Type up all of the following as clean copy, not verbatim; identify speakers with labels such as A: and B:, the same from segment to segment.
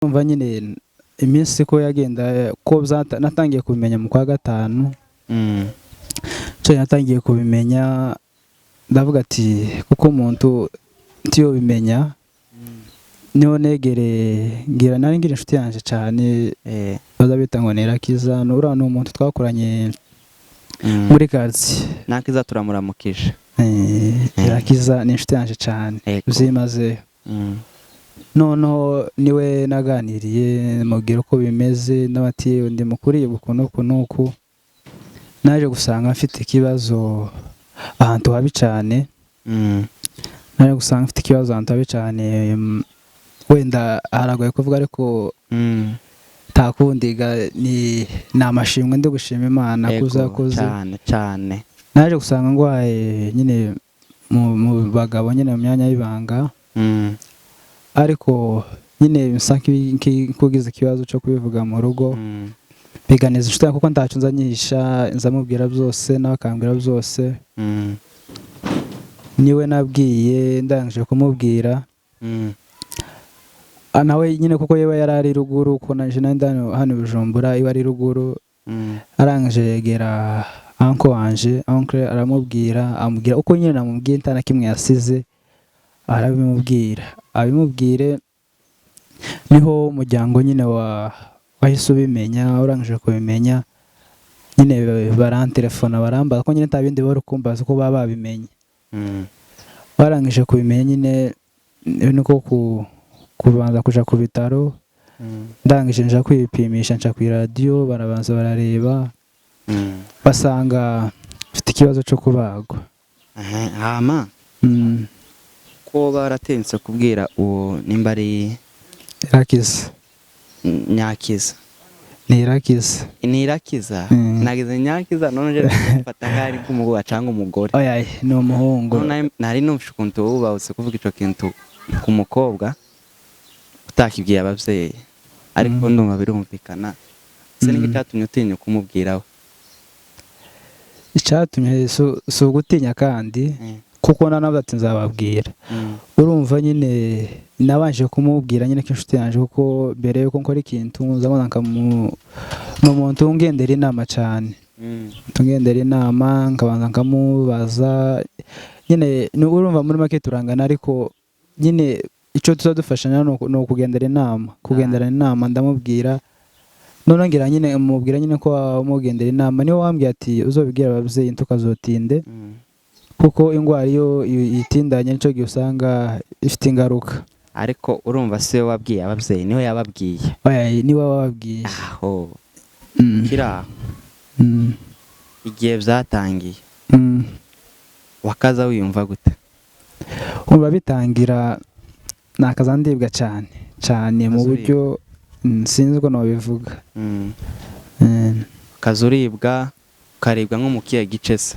A: Umva nyine, iminsi ko yagenda ko natangiye kubimenya mu kwa gatanu. Cyo natangiye kubimenya, ndavuga ati kuko umuntu ntiyobimenya, niho negereye ngira nari ngira inshuti yanjye cyane baza bita ngo ni Irakiza. Uriya ni umuntu twakoranye muri quartier.
B: Nakiza turamuramukije.
A: Irakiza ni inshuti yanjye cyane byimazeyo. Noneho niwe naganiriye, mubwira uko bimeze, n'abati ndi mukuri uku n'uku n'uku, naje gusanga mfite ikibazo ahantu habi cyane. Naje gusanga mfite ikibazo ahantu habi cyane, wenda haragoye kuvuga, ariko nta kundi ni amashimwe ndi gushima Imana kuza kuze.
B: Cyane cyane.
A: Naje gusanga ndwaye nyine mu bagabo nyine, mu myanya y'ibanga. Ariko nyine bisa nk'ugize ikibazo cyo kubivuga mu rugo. Biganiza inshuti yanjye, kuko ntacyo nza nyihisha, nzamubwira byose nawe akambwira byose. Niwe nabwiye, ndangije kumubwira, nawe nyine kuko yewe yari ari ruguru, kuko naje nari ndi hano i Bujumbura, iwe ari ruguru. Arangije yegera uncle wanje, uncle aramubwira, amubwira uko nyine namubwiye, nta na kimwe yasize, arabimubwira. Abimubwire niho umuryango nyine wa wahise ubimenya. Urangije kubimenya nyine barantelefona, barambaza ko nyine nta bindi bari kumbaza, uko baba babimenye. Barangije kubimenya nyine niko kubanza kuja ku bitaro. Ndangije nja kwipimisha, nca ku iradiyo, barabanza barareba, basanga mfite ikibazo cyo kubagwa.
B: Aha, hama ko baratinze kubwira uwo nimba ari
A: Irakiza.
B: Nyakiza?
A: Ni Irakiza.
B: Ni Irakiza. Nagize Nyakiza, none nje mfata nk'aho ari nk'umugabo cyangwa umugore.
A: Oya, ni umuhungu.
B: None nari numvise ukuntu wubahutse kuvuga ico kintu ku mukobwa utakibwiye ababyeyi, ariko ndumva birumvikana. Se niki cyatumye utinya kumubwiraho?
A: Icyatumye si ugutinya kandi, kuko nanavuze ati nzababwira. Urumva nyine nabanje kumubwira nyine ko inshuti yanjye, kuko mbere yuko nkora ikintu nzabona nkamu, ni umuntu ungendera inama cyane. Tungendera inama, nkabanza nkamubaza nyine. Urumva muri make turangana, ariko nyine icyo tuza dufashanya ni ukugendera inama, kugenderana inama. Ndamubwira, noneho ngira nyine mubwira nyine ko umugendera inama, niwe wambwiye ati uzobibwira ababyeyi ntukazotinde, kuko indwara iyo itindanye nicyo gihe usanga ifite ingaruka.
B: Ariko urumva si we wabwiye ababyeyi, niwe yababwiye?
A: Oya, niwe wababwiye.
B: Aho kiri aho. Igihe byatangiye, wakaza wiyumva gute?
A: Umva, bitangira nakaza ndibwa cyane cyane mu
B: Kaza
A: buryo sinzi uko nabivuga.
B: Ukaza uribwa, ukaribwa nko mu kihe gice se?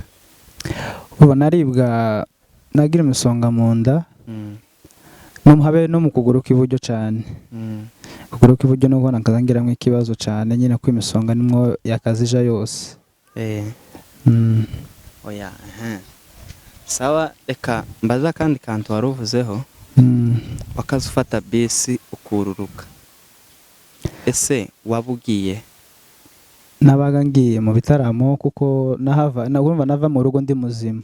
A: Ubu naribwa, nagira imisonga mu nda, no habe no mu kuguru kw'iburyo cyane. Ukuguru kw'iburyo nubwo nakaza ngiramo ikibazo cyane nyine, ko imisonga nimwo yakazija yose.
B: Oya, ehe. Sawa, reka mbaze akandi kantu wari uvuzeho. Wakaza ufata bisi ukururuka, ese waba ugiye?
A: Nabaga ngiye mu bitaramo, kuko nahava urumva nava mu rugo ndi muzima,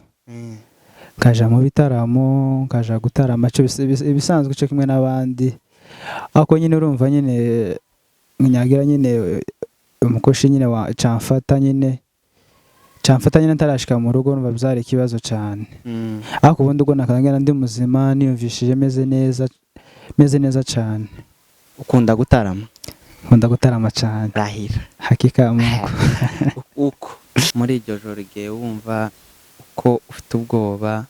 A: nkaja mu bitaramo, nkaja gutarama cyo ibisanzwe cyo kimwe n'abandi. Ariko nyine urumva nyine nyagira nyine umukoshi nyine wa camfata nyine ntarashika mu rugo, numva byari ikibazo cyane. Ariko ubundi ubwo nakangera ndi muzima, niyumvishije meze neza, meze neza cyane.
B: Ukunda gutarama?
A: Nkunda gutarama cyane.
B: Rahira.
A: Hakika ya Mungu.
B: Uko muri iryo joro, igihe wumva uko ufite ubwoba,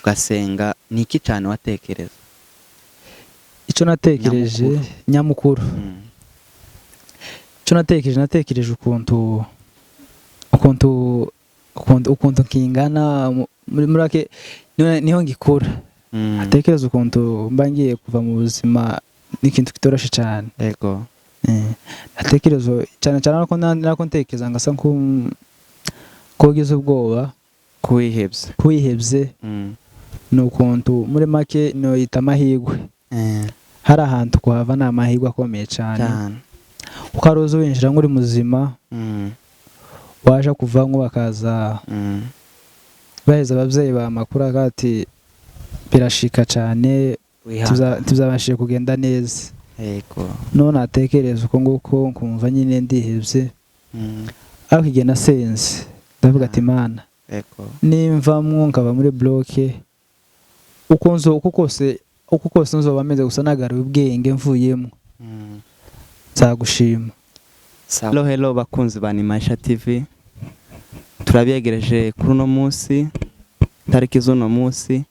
B: ugasenga, ni iki cyane watekereza?
A: Icyo natekereje nyamukuru, icyo natekereje ukuntu kingana muri make niho ngikura. Atekereza ukuntu mba ngiye kuva mu buzima, ni ikintu kitoroshye cyane. Atekereza cyane cyane ko nako ntekereza ngasa nk'ugize ubwoba.
B: Kuwihebye.
A: Kuwihebye. Ni ukuntu muri make noyita amahirwe. Hari ahantu kuhava ni amahirwe akomeye cyane, kuko ari uzi winjira nk'uri muzima, waje kuvamo bakaza baheza ababyeyi ba makuru ati birashika cyane, tuzabashije kugenda neza.
B: Yego.
A: None natekereza uko nguko nkumva nyine ndihebye, ariko igihe nasenze ndavuga ati Imana, nimvamwo nkava muri bloke uko kose nzoba meze gusa nagaruye ubwenge mvuyemo, nzagushima.
B: Hello hello bakunzi ba Nimaisha TV, turabegereje kuri uno munsi, tariki z'uno munsi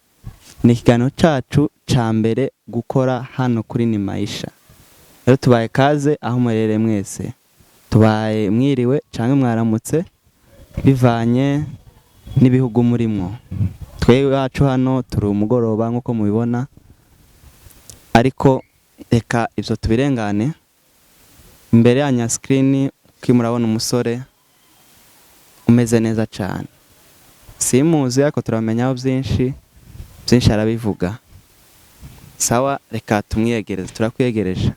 B: ni ikiganiro cacu ca mbere gukora hano kuri Nimaisha. Rero tubaye kaze aho murere mwese, tubaye mwiriwe canke mwaramutse bivanye n'ibihugu murimwo. Twebwe iwacu hano turi umugoroba nk'uko mubibona, ariko reka ibyo tubirengane. Imbere ya screen uko murabona umusore umeze neza cyane, simuzi ariko turamenyaho byinshi byinshi arabivuga. Sawa, reka tumwiyegereze. Turakwiyegereje.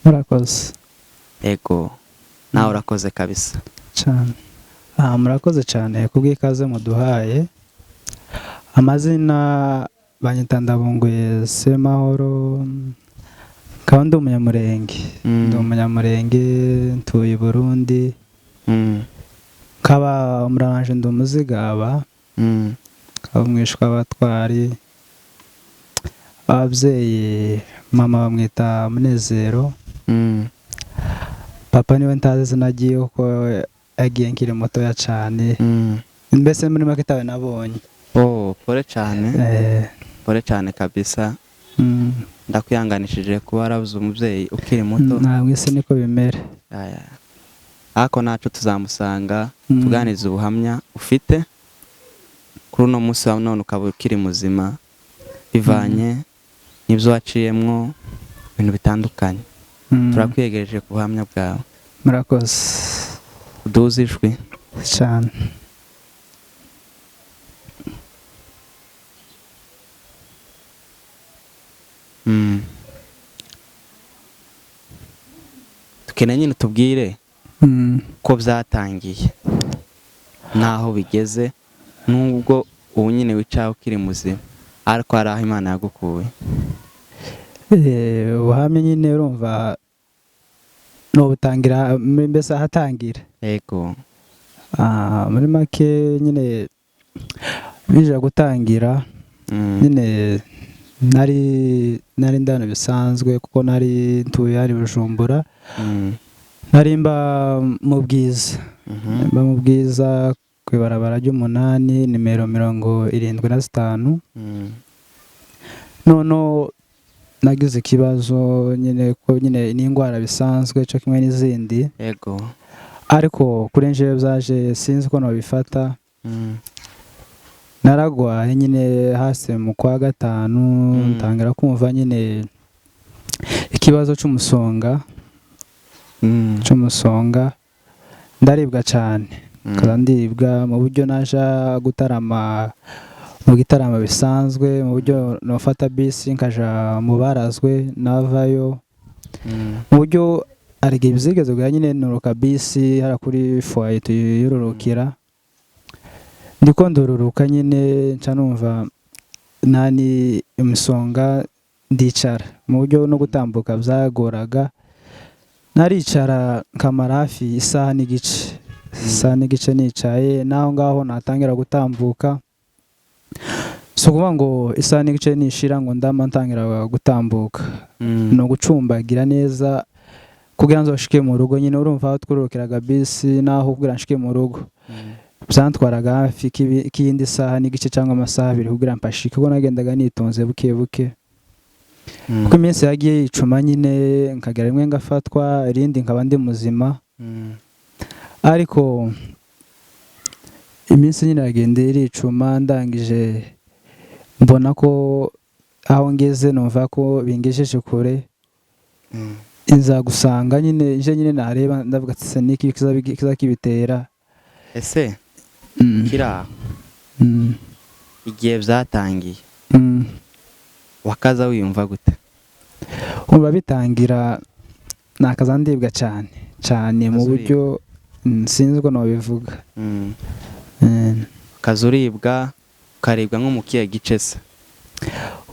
A: Murakoze.
B: Ego, nawe urakoze kabisa
A: cyane. Murakoze cyane kubw'ikaze muduhaye. Amazina banyita Ndabunguye Semahoro, nkaba ndi umunyamurenge. Ndi umunyamurenge, ntuye i Burundi, nkaba umuranje, ndi umuzigaba, nkaba umwishwa w'abatwari. Ababyeyi, mama bamwita Munezero, papa niwe ntazi izina ryiwe kuko yagiye nkiri mutoya cyane, mbese muri make tawe nabonye.
B: Oh, pole cyane, pole cyane kabisa. Ndakwihanganishije kuba warabuze umubyeyi ukiri muto.
A: Ntabwo isi niko bimera.
B: Ariko nacu tuzamusanga tuganiriza ubuhamya ufite kuri uno munsi wa none ukaba ukiri muzima bivanye n'ibyo waciyemwo ibintu bitandukanye. Turakwiyegereje ku buhamya bwawe.
A: Murakoze.
B: Uduze ijwi
A: cyane.
B: Dukeneye nyine tubwire ko byatangiye n'aho bigeze, nubwo ubu nyine wicaye ukiri muzima ariko hari aho Imana yagukuye.
A: Ubuhamya nyine urumva nubutangira mbese ahatangira.
B: Yego.
A: Muri make nyine bija gutangira nyine nari ndano bisanzwe kuko nari ntuye ari Bujumbura, nari mba mu Bwiza, mba mu Bwiza ku ibarabara ry'umunani nimero 75. Noneho nagize ikibazo nyine ko nyine n'indwara bisanzwe cyo kimwe n'izindi.
B: Yego.
A: Ariko kuri njewe byaje sinzi ko nabifata. Naragwaye nyine hasi mu kwa gatanu, ntangira kumva nyine ikibazo cy'umusonga, cy'umusonga ndaribwa cyane. Kaza ndibwa mu buryo naja gutarama mu gitaramo bisanzwe, mu buryo nofata bisi nkaja mu barazwe navayo, mu buryo arige bizigeze bwa nyine nuruka bisi hara kuri foyer tuyururukira, ndiko ndururuka nyine nca numva nani imisonga, ndicara mu buryo no gutambuka byagoraga. Naricara nkamara hafi isaha n'igice, isaha n'igice nicaye, naho ngaho natangira gutambuka. Si ukuvuga ngo isaha n'igice nishira ngo ndama ntangira gutambuka, ni ugucumbagira neza kugira ngo nshike mu rugo. Nyine urumva aho twururukiraga bisi naho kugira nshike mu rugo byantwaraga hafi k'iyindi saha n'igice cyangwa amasaha abiri kugira mpashike, kuko nagendaga nitonze buke buke. Kuko iminsi yagiye yicuma nyine nkagera rimwe ngafatwa, irindi nkaba ndi muzima, ariko iminsi nyine iragenda iricuma, ndangije mbona ko aho ngeze numva ko bingejeje kure. Nza gusanga nyine nje nyine nareba ndavuga ati se niki kizakibitera.
B: Ese kiri aho igihe byatangiye wakaza wiyumva gute?
A: Umva, bitangira nakaza ndibwa cyane cyane mu
B: Ukaza
A: buryo sinzi uko nabivuga.
B: Ukaza uribwa, ukaribwa nko mu kihe gice se?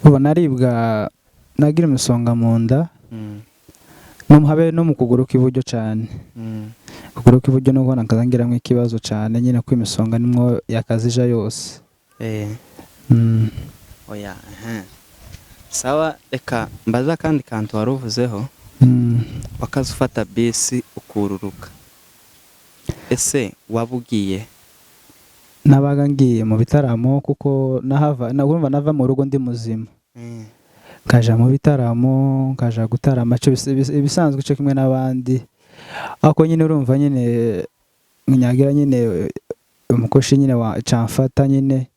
A: Ubu naribwa, nagira imisonga mu nda no habe no mu kuguru kw'iburyo cyane. Ukuguru kw'iburyo nuko nakaza ngiramo ikibazo cyane nyine, ko imisonga nimwo yakazija yose.
B: Oya, ehe. Sawa, reka mbaze akandi kantu wari uvuzeho. Wakaza ufata bisi ukururuka, ese waba ugiye?
A: Nabaga ngiye mu bitaramo, kuko nahava nagumva nava mu rugo ndi muzima, nkaja mu bitaramo, nkaja gutarama cyo ibisanzwe cyo kimwe n'abandi. Ariko nyine urumva nyine nyagira nyine umukoshi nyine wa camfata nyine,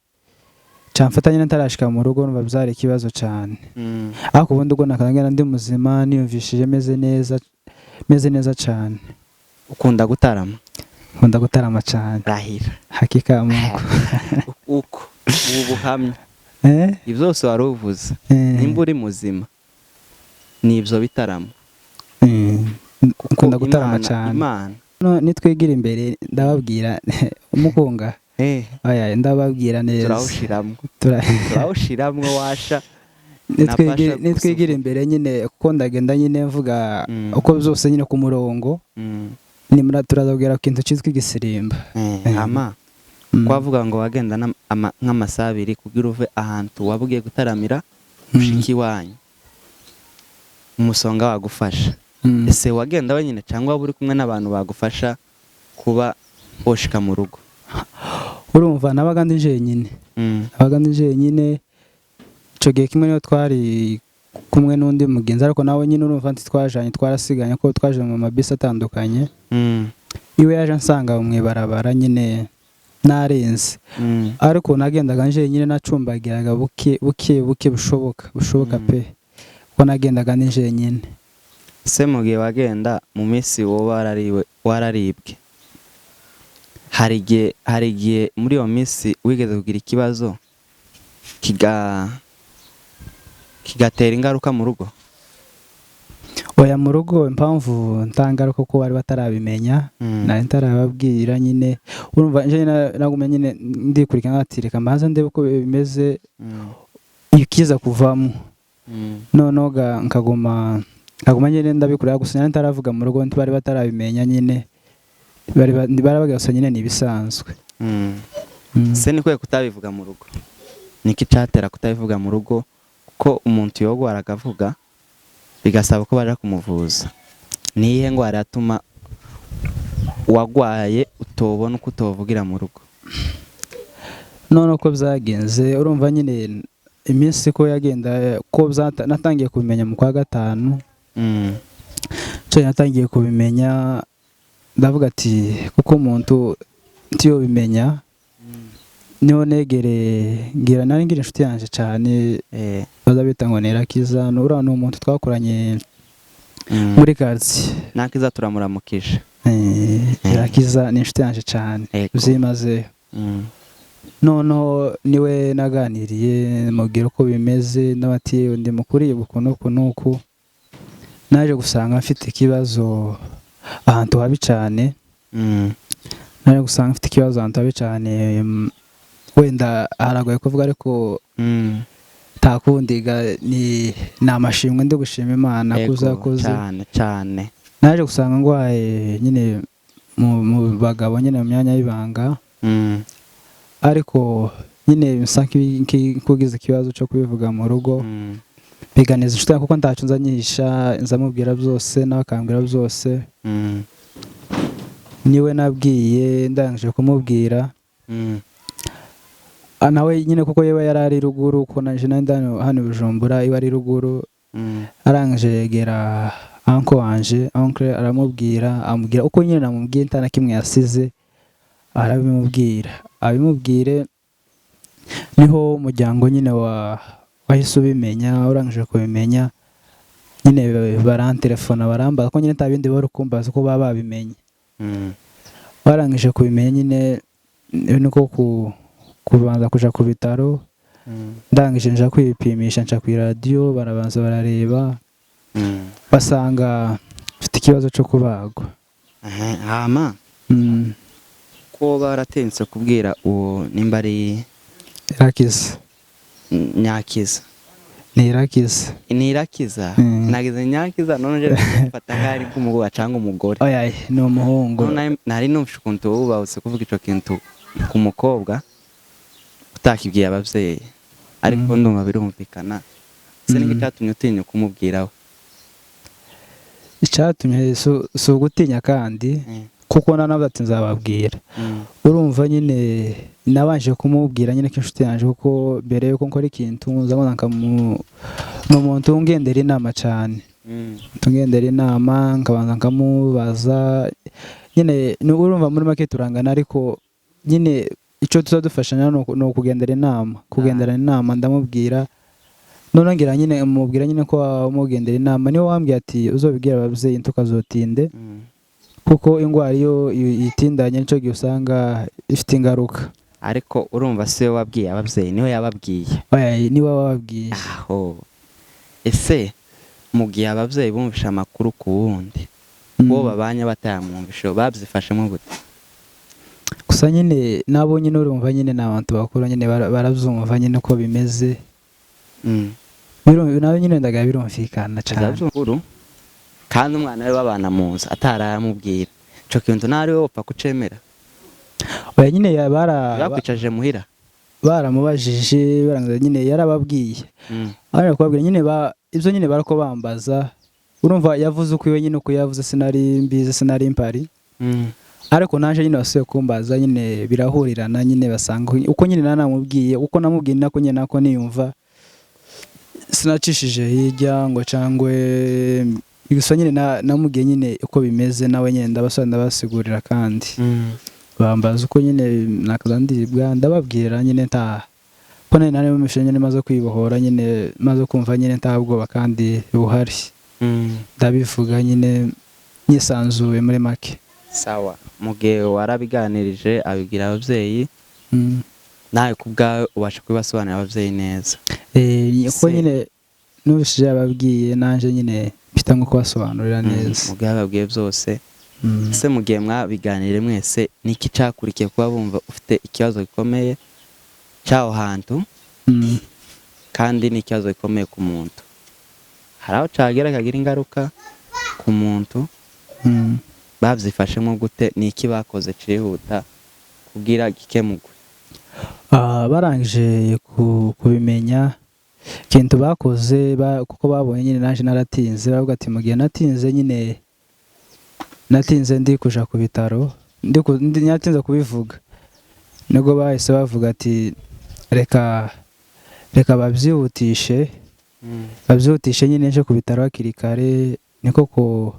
A: camfata nyine ntarashika mu rugo, numva byari ikibazo cyane. Ariko ubundi ubwo nakangera ndi muzima, niyumvishije meze neza, meze neza cyane.
B: Ukunda gutarama?
A: Nkunda gutarama cyane.
B: Rahira.
A: Hakika ya Mungu.
B: Uko ubu buhamya, ibyo byose wari uvuze, nimba uri muzima ni ibyo bitaramo. Kuko
A: Nkunda gutarama cyane.
B: Imana.
A: No, nitwigira imbere ndababwira umukunga. Oya, ndababwira neza.
B: Turawushiramwo. Turawushiramwo washa. Napasha.
A: Nitwigira imbere nyine, kuko ndagenda nyine mvuga uko byose nyine ku murongo. Nimura turazabwira ku kintu cyitwa igisirimba.
B: Ama kwavuga ngo wagenda nk'amasaha 2 kugira uve ahantu waba ugiye gutaramira mushiki wanyu, umusonga wagufasha. Ese wagenda wenyine cyangwa waba uri kumwe n'abantu bagufasha kuba woshika mu rugo?
A: Urumva nabaga ndi jenyine. Nabaga ndi jenyine. Icyo gihe kimwe niyo twari kumwe n'undi mugenzi, ariko nawe nyine urumva nti twajanye, twarasiganye ko twaje mu mabisi atandukanye. Iwe yaje ansanga mu ibarabara nyine narenze. Ariko nagendaga njyenyine, nacumbagiraga buke buke buke bushoboka bushoboka pe, kuko nagendaga ndi njyenyine.
B: Se mu gihe wagenda mu minsi wowe wararibwe, hari igihe muri iyo minsi wigeze kugira ikibazo kigatera ingaruka mu rugo?
A: Oya, mu rugo impamvu ntangaruka ko bari batarabimenya, nari ntarababwira nyine. Urumva nje nagumye nyine ndikurikirana, ati reka mbanze ndebe uko bimeze, ikiza kuvamo. Noneho nkaguma nyine ndabikurira gusa, nari ntaravuga mu rugo, ntibari batarabimenya nyine, bari barabaga gusa nyine ni ibisanzwe.
B: Se ni kwe kutabivuga mu rugo, niki cyatera kutabivuga mu rugo? Kuko umuntu yogwara akavuga bigasaba ko baja kumuvuza. Ni iyihe ndwara yatuma wagwaye utobona uko utovugira mu rugo?
A: None uko byagenze, urumva nyine iminsi ko yagenda, ko natangiye kubimenya mu kwa gatanu. Cyo natangiye kubimenya, ndavuga ati kuko umuntu ntiyobimenya, niho negereye ngira nari ngira inshuti yanjye cyane, baza bita ngo ni Irakiza. Uriya ni umuntu twakoranye muri quartier.
B: Nakiza turamuramukije.
A: Irakiza ni inshuti yanjye cyane byimazeyo. Noneho niwe naganiriye, mubwira uko bimeze, n'abati ndi mukuri uku n'uku n'uku, naje gusanga mfite ikibazo ahantu habi cyane. Naje gusanga mfite ikibazo ahantu habi cyane, wenda haragoye kuvuga, ariko nta kundi ni amashimwe ndi gushima Imana kuza yakoze.
B: Cyane cyane.
A: Naje gusanga ndwaye nyine mu bagabo nyine, mu myanya y'ibanga. Ariko nyine bisa nk'ugize ikibazo cyo kubivuga mu rugo, biganiza inshuti yanjye, kuko ntacyo nza nyihisha, nzamubwira byose nawe akambwira byose. Niwe nabwiye, ndangije kumubwira, nawe nyine kuko yewe yari ari ruguru, kuko naje nari ndi hano i Bujumbura, iwe ari ruguru. Arangije yegera uncle wanje, uncle aramubwira, amubwira uko nyine namubwiye, nta na kimwe yasize, arabimubwira. Abimubwire niho umuryango nyine wa wahise ubimenya. Urangije kubimenya nyine barantelefona, barambaza ko nyine nta bindi bari kumbaza, ko baba babimenye. Barangije kubimenya nyine niko kubanza kuja ku bitaro. Ndangije nja kwipimisha, nca ku iradiyo, barabanza barareba. Basanga mfite ikibazo cyo kubagwa.
B: Hama ko baratinze kubwira uwo nimba ari
A: Irakiza.
B: Nyakiza?
A: Ni Irakiza.
B: Ni Irakiza. Nagize Nyakiza, none nje mfata nk'aho ari nk'umugabo cyangwa umugore.
A: Oya, ni umuhungu.
B: None nari numvise ukuntu wubahutse kuvuga ico kintu ku mukobwa utakibwiye ababyeyi, ariko ndumva birumvikana. Se niki cyatumye utinya kumubwiraho?
A: Icyatumye si ugutinya kandi, kuko nanavuze ati nzababwira. Urumva nyine nabanje kumubwira nyine ko inshuti yanjye, kuko mbere yuko nkora ikintu nzabona ni umuntu ungendera inama cyane. Tungendera inama, nkabanza nkamubaza nyine. Urumva muri make turangana, ariko nyine icyo tuza dufashanya ni ukugendera inama, kugenderana inama. Ndamubwira, none ngira nyine mubwira nyine ko wamugendera inama, niwe wambwiye ati uzobibwira ababyeyi ntukazotinde, kuko indwara iyo itindanye nicyo gihe usanga ifite ingaruka.
B: Ariko urumva si we wabwiye ababyeyi, niwe yababwiye?
A: Oya, niwe wababwiye.
B: Aho ese mu gihe ababyeyi bumvishe amakuru ku wundi uwo babanye batayamwumvishe, babyifashemo gute?
A: Gusa nyine nabo nyine urumva nyine ni abantu bakuru nyine, barabyumva nyine uko bimeze. Nabo nyine ndaga birumvikana cyane.
B: Azabyumva kandi umwana we babana mu nzu atarayamubwira ico kintu, ntari we wopfa kucemera?
A: Oya nyine
B: Bakwicaje muhira?
A: Baramubajije, barangiza nyine yarababwiye. Ariko kubabwira nyine ibyo nyine barako bambaza, urumva yavuze uko iwe nyine uko yavuze sinari mbizi, sinari mpari. Ariko naje nyine basubiye kumbaza nyine birahurirana nyine, basanga uko nyine nanamubwiye, uko namubwiye nako nyine nako niyumva, sinacishije hirya ngo cangwe. Gusa nyine namubwiye nyine uko bimeze, nawe nyine ndabasigurira kandi bambaza uko nyine nakaza ndibwa, ndababwira nyine nta ko nari nari nyine maze kwibohora nyine, maze kumva nyine nta bwoba kandi buhari. Ndabivuga nyine nyisanzuye muri make.
B: Sawa, mu gihe warabiganirije abibwira ababyeyi, nawe ku bwawe ubasha kubibasobanurira ababyeyi neza?
A: Uko nyine n'ubishije yababwiye, nanje nyine mpita nko kubasobanurira neza.
B: Mu gihe bababwiye byose, ese mu gihe mwabiganiriye mwese, niki cyakurikiye kuba bumva ufite ikibazo gikomeye cy'aho hantu? Kandi ni ikibazo gikomeye ku muntu, hari aho cyagera kagira ingaruka ku muntu. Babyifashemo gute? Ni iki bakoze cyihuta kugira gikemurwe?
A: Barangije kubimenya, ikintu bakoze kuko babonye nyine naje naratinze, baravuga ati mu gihe natinze nyine natinze ndi kuja ku bitaro, natinze kubivuga, nibwo bahise bavuga ati reka reka babyihutishe, babyihutishe nyine nje ku bitaro hakiri kare. Niko ko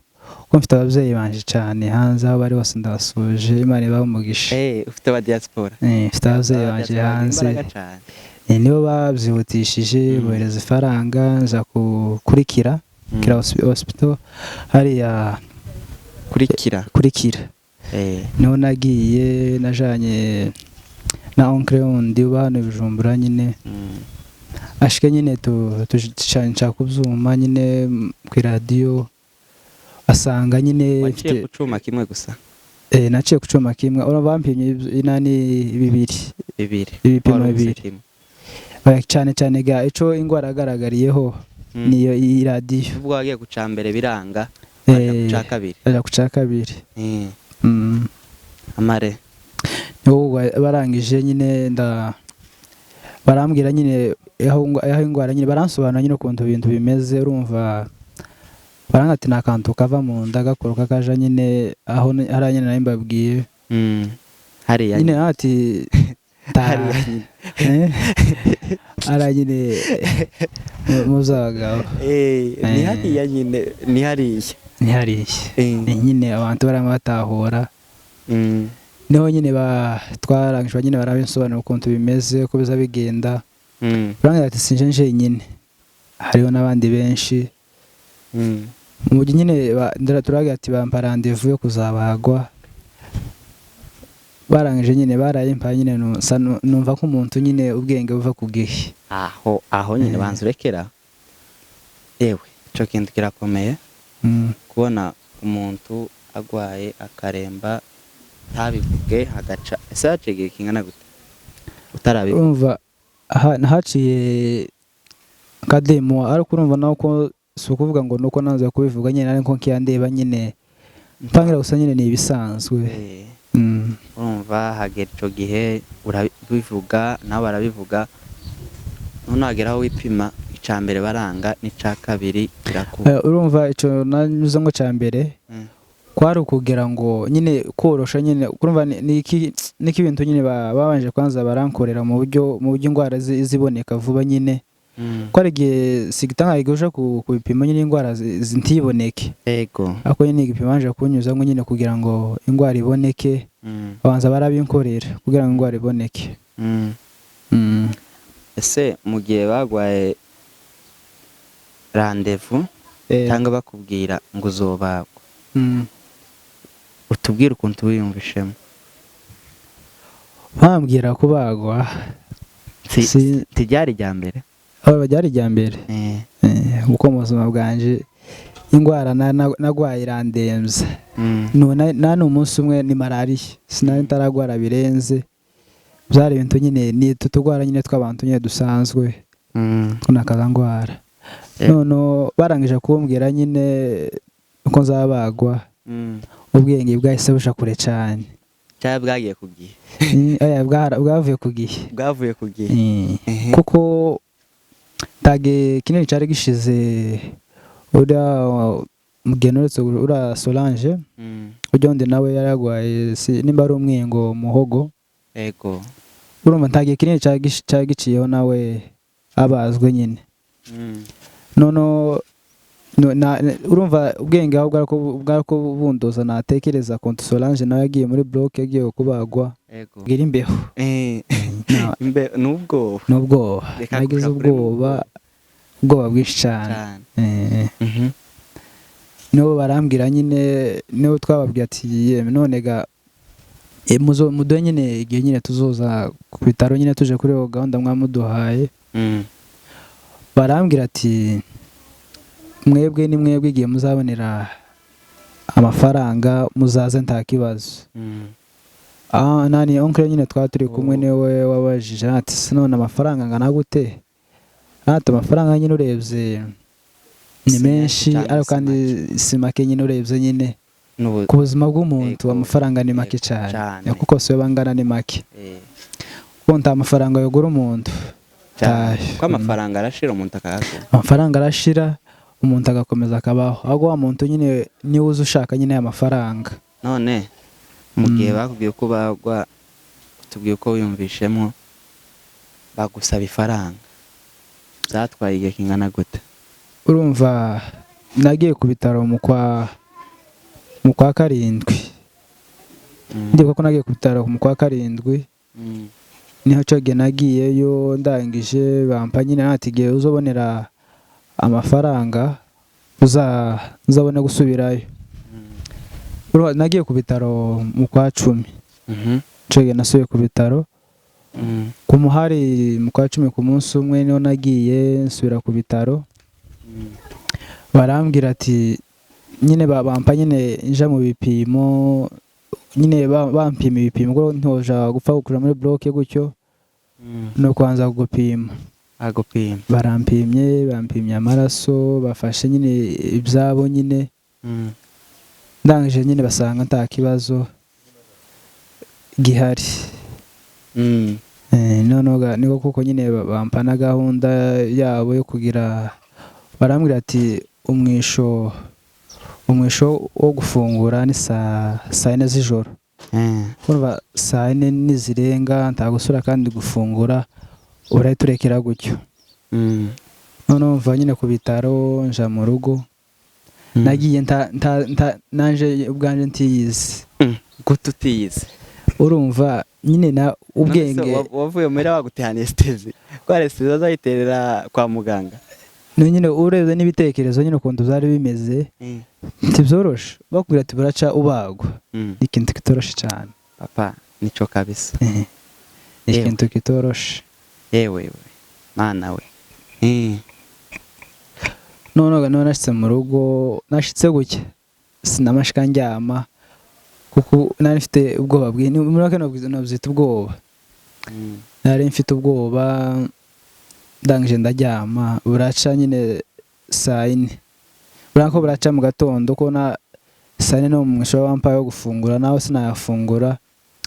A: mfite ababyeyi banje cyane hanze, aho bari hose ndabasuje, Imana ibahe umugisha.
B: Ufite aba diaspora?
A: Mfite ababyeyi banje hanze.
B: Imbaraga cyane.
A: Nibo babyihutishije, bohereza ifaranga nza kurikira kira hospital hariya.
B: Kurikira?
A: Kurikira. Niho nagiye najanye na oncle wundi uba hano i Bujumbura nyine. Ashike nyine nshaka kubyuma nyine ku iradiyo, asanga nyine
B: Waciye ku cuma kimwe gusa?
A: Naciye ku cuma kimwe. Urumva bampimye inani bibiri.
B: Bibiri.
A: Ibipimo
B: Wari ubuze
A: bibiri.
B: kimwe.
A: Oya, cyane cyane ga ico ingwara yagaragariyeho niyo iradiyo.
B: Ubwo wagiye ku ca mbere biranga, waja ku ca kabiri?
A: Aja ku ca kabiri.
B: Amare.
A: Niho barangije nyine nda barambwira nyine aho ingwara nyine, baransobanura nyine ukuntu ibintu bimeze. Urumva baranga ati ni akantu kava mu nda gakoroka kaja nyine aho hariya nyine nari mbabwiye.
B: Hariya
A: nyine ati
B: Hariya nyine.
A: Hariya nyine mu z'abagabo.
B: Ni hariya nyine, ni hariya.
A: Ni hariya. Ni nyine abantu barama batahura. Niho nyine twarangije nyine barabisobanura ukuntu bimeze, uko biza bigenda. Barambwira ati sinje njenyine, hariho n'abandi benshi. Mu gihe nyine turagira ati bampa rendez-vous yo kuzabagwa. Barangije nyine barayimpaye nyine, numva ko umuntu nyine ubwenge buva ku gihe.
B: Aho aho nyine banza urekera ewe. Ico kintu kirakomeye,
A: Mm.
B: kubona umuntu agwaye akaremba ntabivuge, hagaca, ese haciye igihe kingana gute utarabivuga?
A: Urumva haciye kademo, ariko urumva nawe ko si ukuvuga ngo nuko nanze kubivuga nyine, ariko nkiyandeba nyine mpangira gusa nyine ni ibisanzwe. Mm.
B: Urumva hagera ico gihe urabivuga, nabo barabivuga, none hagera aho wipima, ica mbere baranga, n'ica kabiri kirakuba.
A: Urumva ico nanyuze ngo ca mbere kwari ukugira ngo nyine korosha nyine, urumva niki ibintu nyine babanje kwanza barankorera mu buryo indwara ziboneka vuba nyine, ko hari igihe sigitanga igusha ku bipimo nyine indwara ntiboneke. Ariko nyine igipimo banje kunyuza ngo nyine kugira ngo indwara iboneke, babanza barabinkorera kugira ngo indwara iboneke. Mm.
B: Ese mu gihe bagwaye rendez-vous cyangwa bakubwira ngo uzobagwa, utubwire ukuntu wiyumvishemo?
A: Bambwira kubagwa,
B: Ntiryari irya mbere?
A: Aba byari irya mbere. Kuko mu buzima bwanje indwara nagwaye irandembye. None umunsi umwe ni malariya, sinari ntaragwara birenze, byari ibintu nyine ni utu turwara nyine tw'abantu nyine dusanzwe, nakaza ndwara. None barangije kumbwira nyine ko nzabagwa, ubwenge bwahise buja kure cyane.
B: Cyangwa bwagiye ku gihe?
A: Oya, bwavuye ku gihe.
B: Bwavuye ku gihe.
A: Kuko ntage kinini cyari gishize, uriya mugeni uretse uriya Solange, ujya wundi nawe yari yarwaye nimba ari umwingo muhogo. Urumva nta gihe kinini cyari giciyeho nawe abazwe nyine. Noneho urumva ubwenge aho bwarako bundoza, natekereza konti Solange nawe yagiye muri bloc, yagiye kubagwa, bwira imbeho.
B: N'ubwoba.
A: N'ubwoba.
B: Reka
A: nagize
B: kuja kure.
A: Ubwoba, ubwoba bwinshi cyane.
B: Cyane.
A: Nibo barambwira nyine, nibo twababwiye ati: "Yemwe, none ga muduhe nyine igihe nyine tuzoza ku bitaro nyine tuje kuri iyo gahunda mwamuduhaye." Barambwira ati: "Mwebwe ni mwebwe, igihe muzabonera amafaranga muzaze, nta kibazo." Ah, nani, oncle nyine twaba turi kumwe, niwe wabajije ati: "Se none amafaranga angana gute?" Ati: "Amafaranga nyine urebye ni
B: Si menshi
A: menshi,
B: cyangwa
A: ariko
B: si
A: kandi si make nyine urebye nyine ku buzima bw'umuntu, amafaranga ni make cyane."
B: Cyane.
A: Kuko si yo bangana ni make, kuko nta mafaranga yagura umuntu.
B: Cyane.
A: Tayo.
B: Ko amafaranga arashira, umuntu akayakura.
A: Amafaranga arashira, umuntu agakomeza akabaho, ahubwo wa muntu nyine niwe uza ushaka nyine aya mafaranga.
B: None mu gihe bakubwiye ko bagwa, tubwiye ko wiyumvishemo, bagusaba ifaranga, byatwaye igihe kingana gute?
A: Urumva nagiye ku bitaro mu kwa karindwi. Ndibuka ko nagiye ku bitaro mu kwa karindwi. Niho cyo gihe nagiyeyo, ndangije bampa nyine ati: "Igihe uzobonera amafaranga uzabone gusubirayo." Urumva nagiye ku bitaro mu kwa 10. Icyo gihe nasubiye ku bitaro ku muhari mu kwa 10, ku munsi umwe niho nagiye nsubira ku bitaro. Barambwira ati nyine bampa nyine nja mu bipimo nyine, bampima ibipimo, kuko ntoja gupfa gukura muri bloc gutyo, no kubanza gupima.
B: Agupima.
A: Barampimye, bampimye amaraso, bafashe nyine ibyabo nyine. Ndangije nyine basanga nta kibazo gihari. Noneho niko kuko nyine bampa na gahunda yabo yo kugira, barambwira ati: Umwisho wo gufungura ni saa 4 z'ijoro." Urumva saa 4 nizirenga nta gusura kandi gufungura, urahita urekera gutyo. Noneho mva nyine ku bitaro nja mu rugo. Nagiye nta nanje ubwanje ntiyizi.
B: Gute utiyizi?
A: Urumva nyine na ubwenge.
B: None se wavuye muri baguteye anesthésie, ko anesthésie bazayiterera kwa muganga?
A: Ni nyine urebye n'ibitekerezo nyine ukuntu byari bimeze, ntibyoroshe bakubwira ati buraca ubagwa. Ni ikintu kitoroshe cyane.
B: Papa, nico kabisa.
A: Ni
B: Yewe.
A: ikintu kitoroshe.
B: Yewe we, mana we.
A: None nashitse mu rugo, nashitse gutya sinamashika ndyama kuko nari mfite ubwoba bwinshi. Muri make nabyita ubwoba. Nari mfite ubwoba, ndangije ndaryama, buraca nyine saa yine, burako buraca mu gatondo ko na saa yine no mu mwisho wampaye wo gufungura, nawe sinayafungura,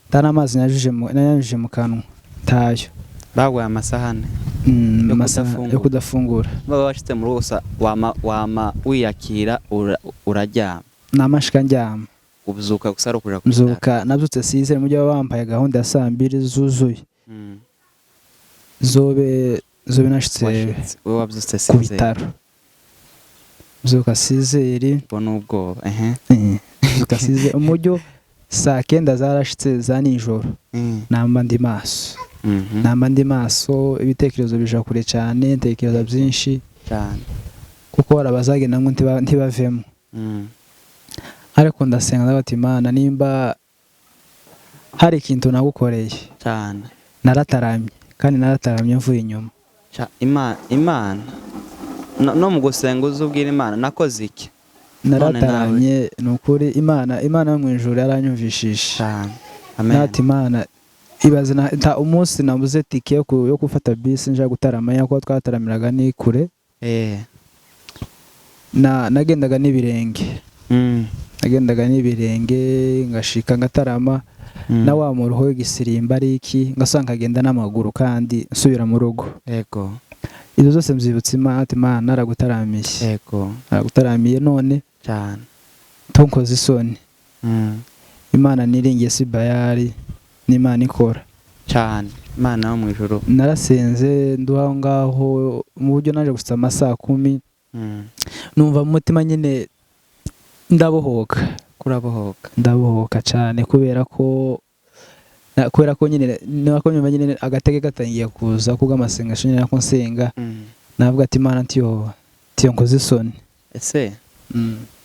A: nta n'amazi nanyujije mu kanwa ntayo.
B: Baguhaye amasahane yo
A: Amasaha
B: kudafungura.
A: Yo kudafungura.
B: Baba washitse mu rugo gusa wama wiyakira, uraryama.
A: Namashika ndyama.
B: Ubyuka gusa ari ukuja ku bitaro.
A: Mzuka nabyutse sizere mu byo bampaye gahunda ya saa mbiri zuzuye, zobe nashitse
B: Washitse, wowe wabyutse
A: ku
B: sizere.
A: bitaro, mzuka sizeri.
B: Ubwo ni ubwoba ehe.
A: Mzuka sizeri umujyo saa kenda zarashitse za nijoro, namba ndi maso. Namba ndi maso, ibitekerezo bija kure cyane, ntekereza byinshi
B: cyane
A: kuko hari abazagenda ngo ntibavemo. Ariko ndasenga ndavuga ati Imana, nimba hari ikintu nagukoreye,
B: cyane
A: narataramye kandi narataramye mvuye inyuma.
B: Imana no mu gusenga uzubwira Imana nakoze iki none nawe.
A: Narataramye ni ukuri, Imana yo mu ijuru yaranyumvishije.
B: Cyane, amen.
A: Nati Imana ibaze umunsi nabuze tike yo gufata bisi nja gutarama, kuko twataramiraga ni kure. Nagendaga n'ibirenge. Nagendaga n'ibirenge ngashika ngatarama, na wa muruho w'igisirimba ari iki, ngasanga nkagenda n'amaguru kandi nsubira mu rugo. Ibyo byose mbyibutsa Imana, ati Imana naragutaramiye, naragutaramiye none
B: cyane
A: tunkoze isoni. Imana niringiye si bayari, n'Imana ikora.
B: Cyane, Imana yo mu ijuru.
A: Narasenze nduha aho ngaho mu buryo naje gusa amasaha 10, numva mu mutima nyine ndabohoka.
B: Kurabohoka.
A: Ndabohoka cyane kubera ko nyine nako nyuma nyine agatege gatangiye kuza kubw'amasengesho nyine nako nsenga, navuga ati Imana ntiyo nkoze isoni.
B: Ese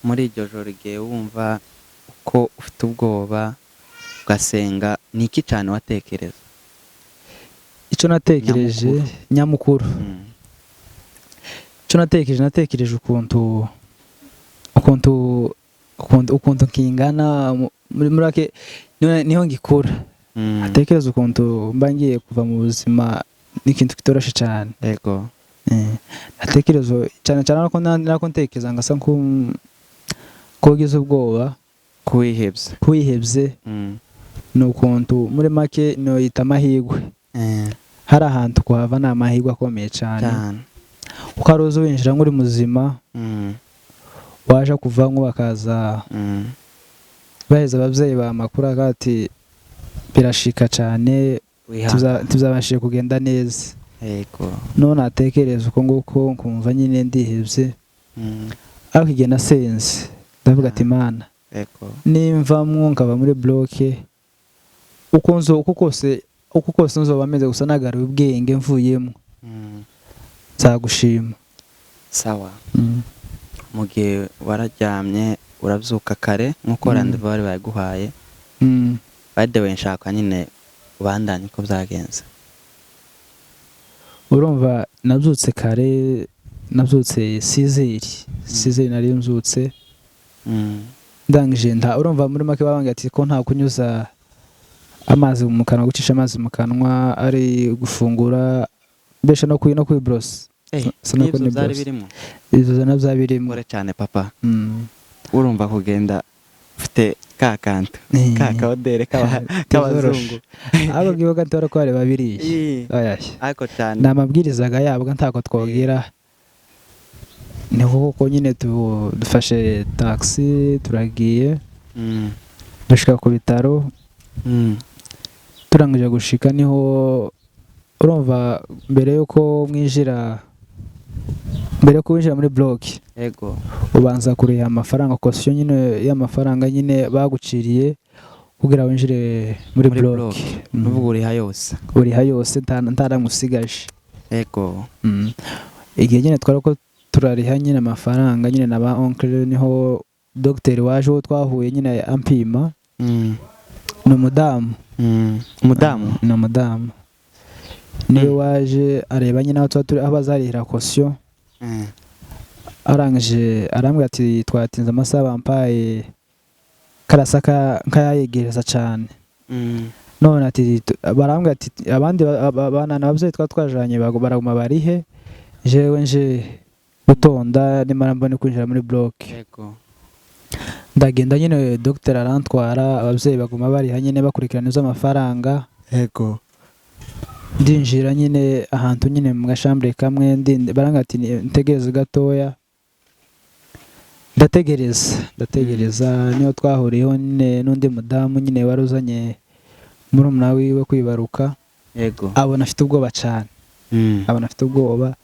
B: muri iryo joro igihe wumva ko ufite ubwoba ugasenga, ni iki cyane watekereza?
A: Icyo natekereje nyamukuru, icyo natekereje ukuntu kingana muri make niho ngikura, atekereza ukuntu mba ngiye kuva mu buzima n'ikintu kitoroshe cyane.
B: Yego.
A: Atekereza cyane cyane nako ntekereza ngasa nk'ugize ubwoba,
B: kuwihebye.
A: Kuwihebye ni ukuntu muri make noyita amahirwe. Hari ahantu kuhava ni amahirwe akomeye cyane, kuko hari uzi winjira nk'uri muzima, waje kuvamo bakaza baheza ababyeyi ba makuru ati birashika cyane, tuzabashije kugenda neza.
B: Yego.
A: None atekereza uko nguko nkumva nyine ndihebye, ariko igihe nasenze ndavuga ati Imana, nimvamwo nkava muri bloke uko kose nzoba meze gusa nagaruye ubwenge mvuyemo, nzagushima.
B: Sawa. Mu gihe wararyamye urabyuka kare nk'uko rendez-vous bari bayiguhaye. By the way, nshaka nyine ubandanye uko byagenze.
A: Urumva nabyutse kare, nabyutse sizeri nari mbyutse, ndangije urumva muri make babanga ati ko nta kunyuza amazi mu kanwa, gucisha amazi mu kanwa, ari gufungura mbese no kwiborosa.
B: N'ibyo byari birimo.
A: Ibyo nabyo byari birimo.
B: Kore cyane papa. Urumva kugenda ufite ka kantu ka kaodere k'abazungu.
A: Abo ngibo gato ko bareba biriya.
B: Ariko cyane
A: ni amabwiriza yabwo ntako twogira. Ni kuko nyine dufashe taxi turagiye, dushika ku bitaro. Turangije gushika niho urumva mbere yuko mwinjira, mbere yo kwinjira muri block,
B: yego,
A: ubanza kuriha amafaranga kosiyo nyine y'amafaranga nyine baguciriye kugira winjire muri block.
B: N'ubwo uriha yose.
A: Uriha yose ntaramusigaje.
B: Yego.
A: Igihe nyine twari ko turariha nyine amafaranga nyine na ba oncle, niho dogiteri waje uwo twahuye nyine ampima. Ni umudamu.
B: Umudamu?
A: Ni umudamu. Niwe waje areba nyine aho tuba turi, aho bazarihira kosiyo. Arangije arambwira ati twatinze amasaha bampaye karasa nkayayegereza cyane. None ati barambwira ati abandi bana ababyeyi twa twajanye baraguma barihe, jewe nje gutonda nimara mbone kwinjira muri block.
B: Yego.
A: Ndagenda nyine, dogiteri arantwara, ababyeyi baguma bariha nyine bakurikirana iby'amafaranga.
B: Yego.
A: Ndinjira nyine ahantu nyine mu gashambure kamwe, barambwira ati ntegereze gatoya. Ndategereza, ndategereza, niyo twahuriyeho nyine n'undi mudamu nyine wari uzanye murumuna wiwe kwibaruka.
B: Yego.
A: Abona afite ubwoba cyane. Abona afite ubwoba,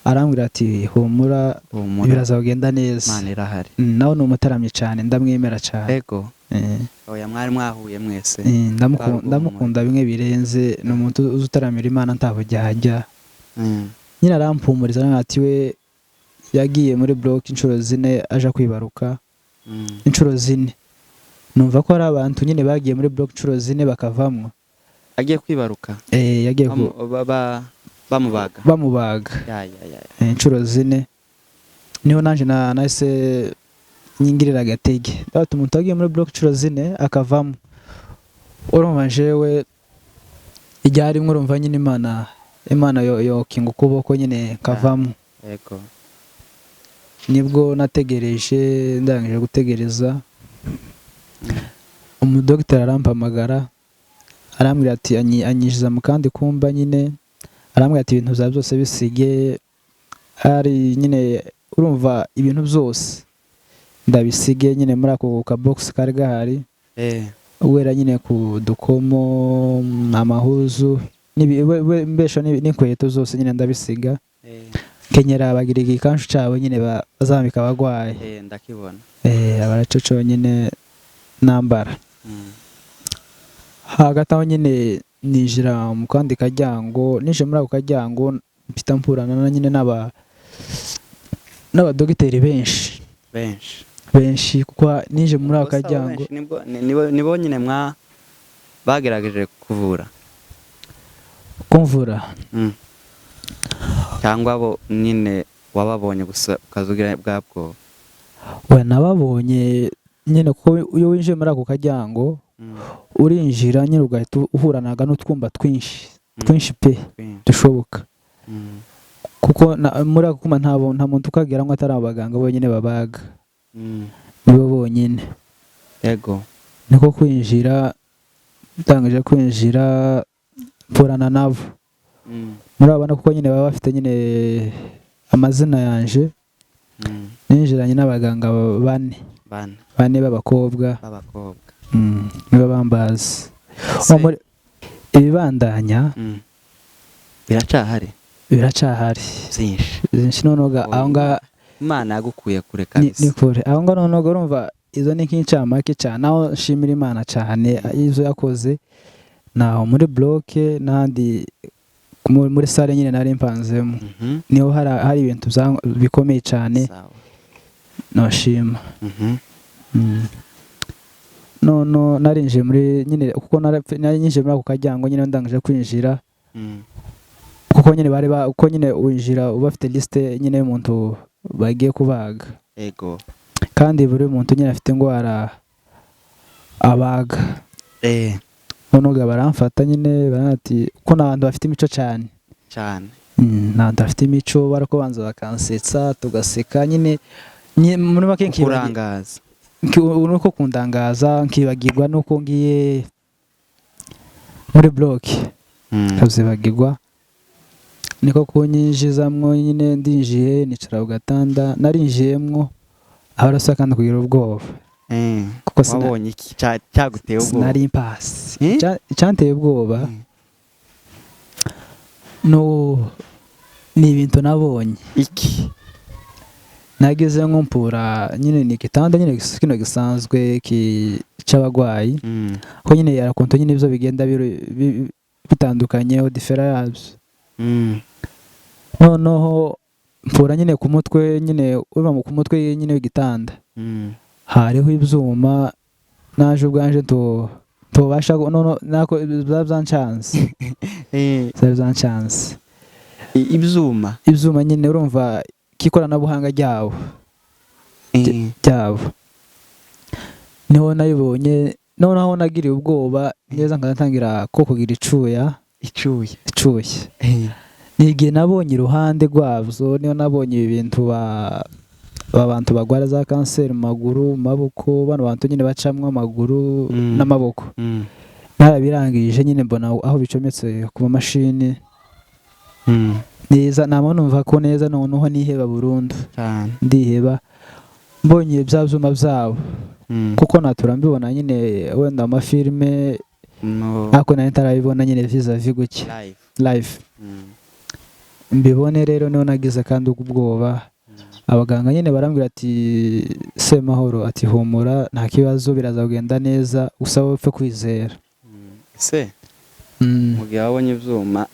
A: arambwira ati humura,
B: Humura.
A: biraza kugenda neza.
B: Imana irahari.
A: Nawe ni umutaramyi cyane, ndamwemera cyane.
B: Yego. Oya, mwari mwahuye mwese. Barwo.
A: Ndamukunda bimwe birenze, ni umuntu uzi utaramira Imana ntabujyajya. Nyine arampumuriza, arambwira ati we yagiye muri block inshuro 4 aja kwibaruka. Inshuro 4, numva ko hari abantu nyine bagiye muri block inshuro 4 bakavamwo.
B: Agiye kwibaruka?
A: Yagiye
B: Bamubaga.
A: Bamubaga.
B: Ya ya ya.
A: Inshuro 4, niho nanje nahise nyingirira agatege, ndabata umuntu wagiye muri block inshuro 4 akavamo, urumva jewe igihe arimwe, urumva nyine Imana yokinga ukuboko nyine kavamo.
B: Yego.
A: Nibwo nategereje, ndangije gutegereza, umudogiteri arampamagara, arambwira ati anyinjiza mu kandi kumba nyine, arambwira ati ibintu byawe byose bisige ari nyine, urumva ibintu byose ndabisige nyine muri ako ka box kari gahari. Wera nyine ku dukomo, amahuzu mbesha n'inkweto zose nyine ndabisiga. Kenyera bagira igikanshu cyabo nyine bazambika abagwayi.
B: Ndakibona.
A: Abaraco cyonyine nambara. Hagati aho nyine ninjira mu kandi karyango, ninjiye muri ako karyango mpita mpurana na nyine n'abadogiteri benshi.
B: Benshi.
A: Benshi, kuko ninjiye muri ako
B: Ubwo se abo
A: karyango
B: benshi nibo nyine mwa bagerageje kuvura?
A: Kumvura?
B: Cyangwa abo nyine wababonye gusa ukazugira bwa bwoba?
A: We nababonye nyine, kuko iyo winjiye muri ako karyango urinjira nyine ugahita uhuranaga n'utwumba twinshi, twinshi pe, dushoboka. Kuko muri ako kuma nta muntu ukageramo atari abaganga bonyine babaga. Nibo bonyine.
B: Yego.
A: Niko kwinjira, ndangije kwinjira mpurana nabo. Muri abo kuko nyine baba bafite nyine amazina yanje. Ninjiranye n'abaganga bane.
B: Bane.
A: Bane b'abakobwa.
B: B'abakobwa.
A: Nibo bambazi. Ibibandanya
B: Biracahari.
A: Biracahari.
B: Byinshi.
A: Byinshi noneho aho ngaho.
B: Imana yagukuye kure
A: Ni
B: kabisa.
A: kure aho ngaho noneho urumva izo ni nk'incamake cyane, aho nshimira Imana cyane izo yakoze naho muri block n'ahandi muri salle nyine nari mpanzemo. Niho hari ibintu bikomeye cyane.
B: Sawa.
A: Nashima. Nono narinjiye muri nyine, kuko nari nyinjiye muri ako karyango nyine ndangije kwinjira. Kuko nyine bari kuko nyine winjira uba afite liste nyine y'umuntu bagiye kubaga.
B: Yego.
A: Kandi buri muntu nyine afite indwara abaga. Noneho baramfata nyine, barati ko ni abantu bafite imico cyane.
B: Cyane.
A: Ni abantu bafite imico, barako banza bakansetsa tugaseka nyine muri make
B: Kurangaza.
A: Nuko kundangaza nkibagirwa nuko ngiye muri block. Nkabyibagirwa, niko kunyinjizamwo nyine, ndinjiye nicara ku gatanda narinjiyemwo, aho arasa kandi kugira ubwoba. Kuko
B: Wabonye iki cyaguteye ubwoba?
A: Sinari mpasi.
B: Eh?
A: Icyanteye ubwoba no ni ibintu nabonye.
B: Iki?
A: Nageze nko mpura nyine ni igitanda nyine kino gisanzwe cy'abagwayi. Ko nyine arakonto nyine ibyo bigenda bitandukanyeho difera yabyo. Noneho mpura nyine ku mutwe nyine, uba ku mutwe nyine w'igitanda. Hariho ibyuma naje ubwanje tubasha noneho nako byaba byancanze. Byaba byancanze.
B: Ibyuma.
A: Ibyuma nyine urumva k'ikoranabuhanga ryabo ryabo niho nabibonye. Noneho nagiriye ubwoba neza, nkatangira ko kugira icuya.
B: Icuye.
A: Icuya. Ni igihe nabonye iruhande rwabyo, niho nabonye ibi bintu ba bantu barwara za kanseri mu maguru, mu maboko, bano bantu nyine bacamwo amaguru n'amaboko. Narabirangije nyine, mbona aho bicometse ku mamashini neza, nama numva ko neza noneho niheba burundu.
B: Cyane.
A: Ndiheba mbonye bya byuma byabo, kuko natura mbibona nyine wenda amafilime,
B: No.
A: ariko nari ntarabibona nyine vis-a-vis gutya
B: Live.
A: Live. Mbibone rero niho nagize kandi ubwoba. Abaganga nyine barambwira ati: "Semahoro," ati, "humura, nta kibazo, biraza kugenda neza, gusa wowe upfe kwizera."
B: Ese mu gihe wabonye ibyuma,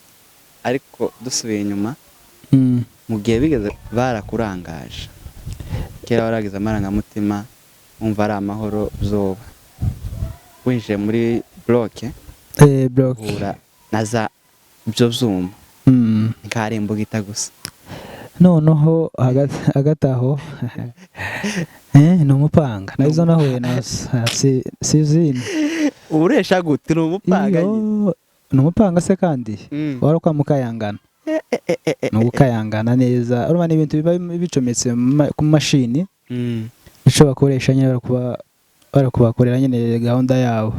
B: ariko dusubiye inyuma, mu gihe bigeze barakurangaje kera, waragize amarangamutima wumva ari amahoro byoba winjiye muri bloc,
A: Bloc.
B: uhura na za ibyo byuma, nk'ari imbugita gusa?
A: Noneho hagati aho ni umupanga nazo nahuye nazo. Ah, si izindi.
B: Uburesha gute? Ni umupanga nyine.
A: Iyo, ni umupanga se kandi wari kwa mukayangana, ni ugukayangana neza. Urumva ni ibintu biba bicometse ku mashini, icyo bakoresha nyine bari kubakorera nyine gahunda yabo.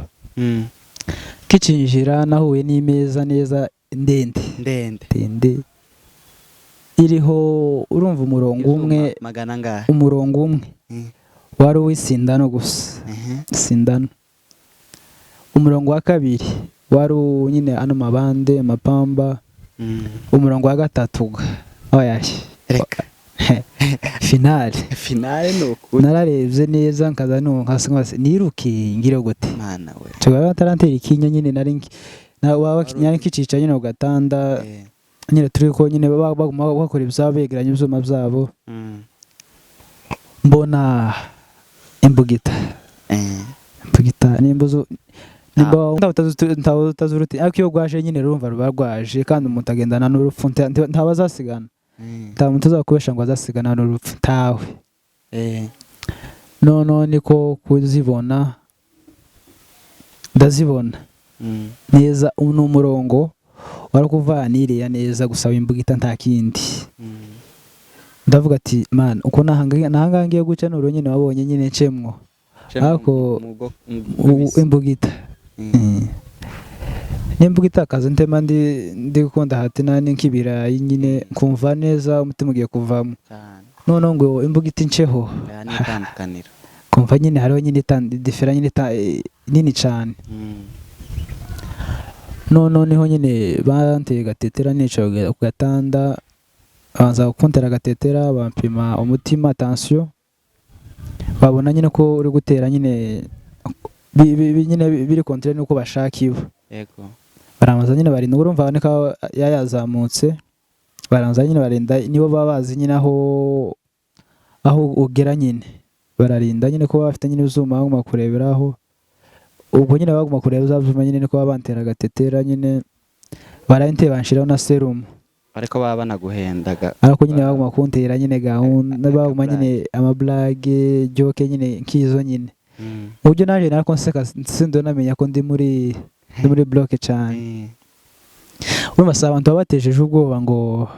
A: Kicinjira nahuye n'imeza neza ndende.
B: Ndende.
A: Ndende iriho, urumva, umurongo umwe.
B: Ibyuma magana angahe?
A: Umurongo umwe wari uw'isindano gusa. Sindano. Umurongo wa kabiri wari nyine ano mabande, amapamba. Umurongo wa gatatu oya.
B: Reka.
A: Finale.
B: Finale ni ukuri.
A: Nararebye neza nkaza nka niruke ngire gute?
B: Mana we.
A: Tugaba batarantera ikinya nyine, nari waba nari nkicisha nyine ku gatanda. Nyine turi ko nyine baguma bakora ibyabo, begeranya ibyuma byabo. Mbona imbugita. Imbugita nimba nimba ntawe utazi uruti, ariko iyo rwaje nyine rurumva ruba rwaje, kandi umuntu agendana n'urupfu, ntawe azasigana. Nta muntu uzakubesha ngo azasigana n'urupfu, ntawe. Noneho niko kuzibona, ndazibona neza. Ubu ni umurongo wari kuvaniriya neza gusaba imbugita, nta kindi. Ndavuga ati: "Man, uko nahangaha ngiye guca nuru nyine wabonye nyine ncemwo." Ariko imbugita. N'imbugita akazi ntema ndi gukunda hati nani nk'ibirayi nyine, nkumva neza umutima ugiye kuvamo.
B: Cyane.
A: Noneho ngo imbugita inceho.
B: Aya ni itandukaniro.
A: Kumva nyine hariho nyine différence nyine nini cyane. Noneho niho nyine banteye gatetera, nicaye ku gatanda, banza kuntera gatetera, bampima umutima, tension, babona nyine ko uri gutera nyine nyine biri contrôlé nuko bashaka ibo. Barabanza nyine barinda, urumva niko yayazamutse, baranza nyine barinda, nibo baba bazi nyine aho ugera nyine, bararinda nyine ko baba bafite nyine ibyuma baguma kureberaho. Ubwo nyine baguma kureba za byuma nyine, niko baba bantera agatetera nyine, baranteye, banshiraho na serumu.
B: Ariko baba banaguhendaga.
A: Ariko nyine baguma kuntera nyine gahunda, baguma nyine amablage, joke nyine nk'izo nyine. Uburyo naje narako nseka, sindonamenya ko ndi muri bloc cyane. Urumva si abantu baba batejeje ubwoba ngo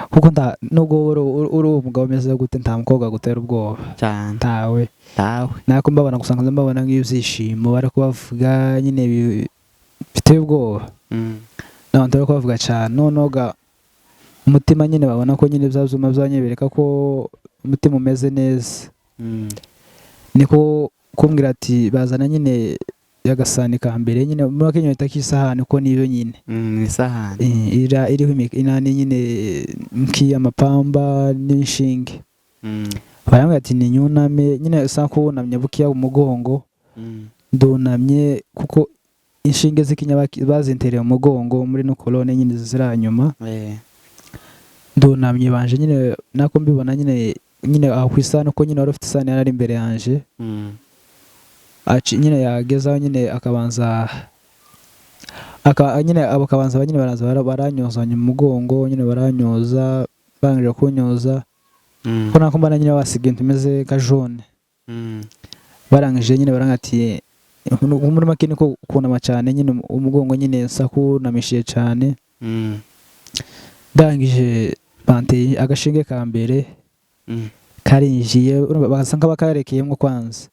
A: kuko nta nubwo uri umugabo umeze gute, nta mukobwa gutera ubwoba.
B: Cyane.
A: Ntawe.
B: Tawe.
A: Nako mbabona gusa nkaza mbabona nk'ibyishimo bari kubavuga nyine biteye ubwoba. N'abantu bari kubavuga cyane, noneho ga umutima nyine babona ko nyine bya byuma bya nyine bereka ko umutima umeze neza. Niko kumbwira ati bazana nyine agasahani ka mbere nyine, muri kenya bita k'isahani, ko niyo nyine.
B: Isahani.
A: Iriho inani nyine nk'iy'amapamba n'inshinge. Barambwira ati ni nyuname nyine, usa nk'uwunamye bukeya umugongo. Ndunamye kuko inshinge z'ikinya bazintereye mu mugongo muri no colonne nyine ziri hanyuma. Ndunamye banje nyine, nako mbibona nyine aho ku isahani, uko nyine wari ufite isahani yari ari imbere yanje. Aci nyine yagezaho nyine akabanza nyine abo kabanza nyine baraza baranyoza mu mugongo nyine, baranyoza, barangije kunyoza. Ko nako mbana nyine basiga ibintu bimeze nka jaune. Barangije nyine barangatiye muri make niko kunama cyane nyine, umugongo nyine nsa kunamishije cyane. Ndangije banteye agashinge ka mbere, karinjiye, urumva basa nk'abakarekeyemo kwanza.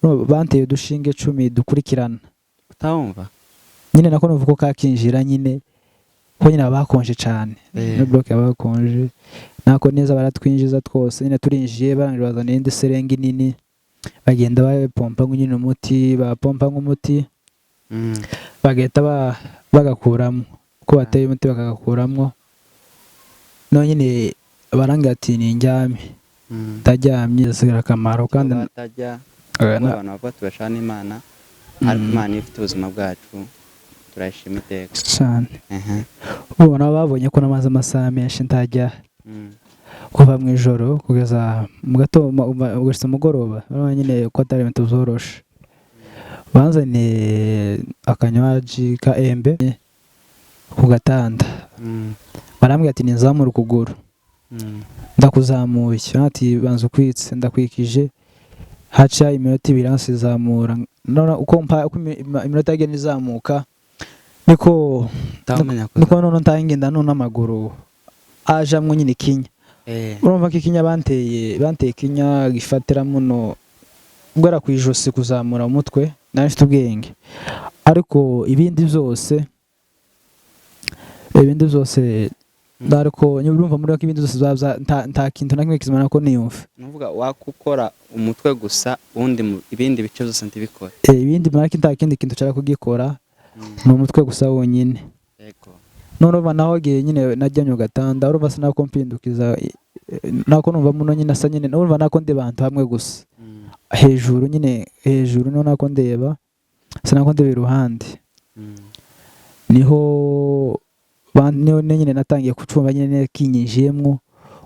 A: Urumva banteye udushinge 10 dukurikirana.
B: Utawumva?
A: Nyine nako numva ko kakinjira nyine, ko nyine baba bakonje cyane. No block baba bakonje nako neza, baratwinjiza twose nyine, turinjiye. Barangije bazana indi seringi nini, bagenda bapompa nyine umuti, bapompa nk'umuti, bagahita bagakuramo uko bateye umuti, bakagakuramo. None nyine barangira ati ninjyame. Ndaryamye, asigira akamaro kandi.
B: Batajya abantu bavuga tubashana Imana, ariko Imana iyo ifite ubuzima bwacu turayishima iteka.
A: Cyane.
B: Ehe.
A: Ubu nabo babonye ko namaze amasaha menshi ntajya, kuva mu ijoro kugeza mu gato gusa umugoroba. Urabona nyine ko atari ibintu byoroshe. Banzaniye akanywaji ka embe ku gatanda. Barambwira ati nizamure ukuguru. Ndakuzamuye, ati banza ukwitse, ndakwikije, haca iminota 2 ansizamura. None uko uko iminota yagenda izamuka niko
B: Utamenya.
A: Niko none ntangenda none amaguru ajamwo nyine ikinya. Urumva ko ikinya banteye ikinya gifatira muno guhera ku ijosi kuzamura umutwe, nari mfite ubwenge, ariko ibindi byose ariko urumva muri ko ibindi byose nta kintu na kimwe kizima nako niyumva.
B: Nuvuga wakukora umutwe gusa, ubundi ibindi bice byose ntibikore.
A: Ibindi maraki nta kindi kintu nshaka kugikora, ni umutwe gusa wonyine. None urumva naho gihe nyine najyamye ku gatanda, urumva sinako mpindukiza, nako numva muno nyine asa nyine, urumva nako ndeba ahantu hamwe gusa. Hejuru nyine, hejuru niho nako ndeba, sinako ndeba iruhande. Niho niho nyine natangiye kucumva nyine kinyinjiyemwo,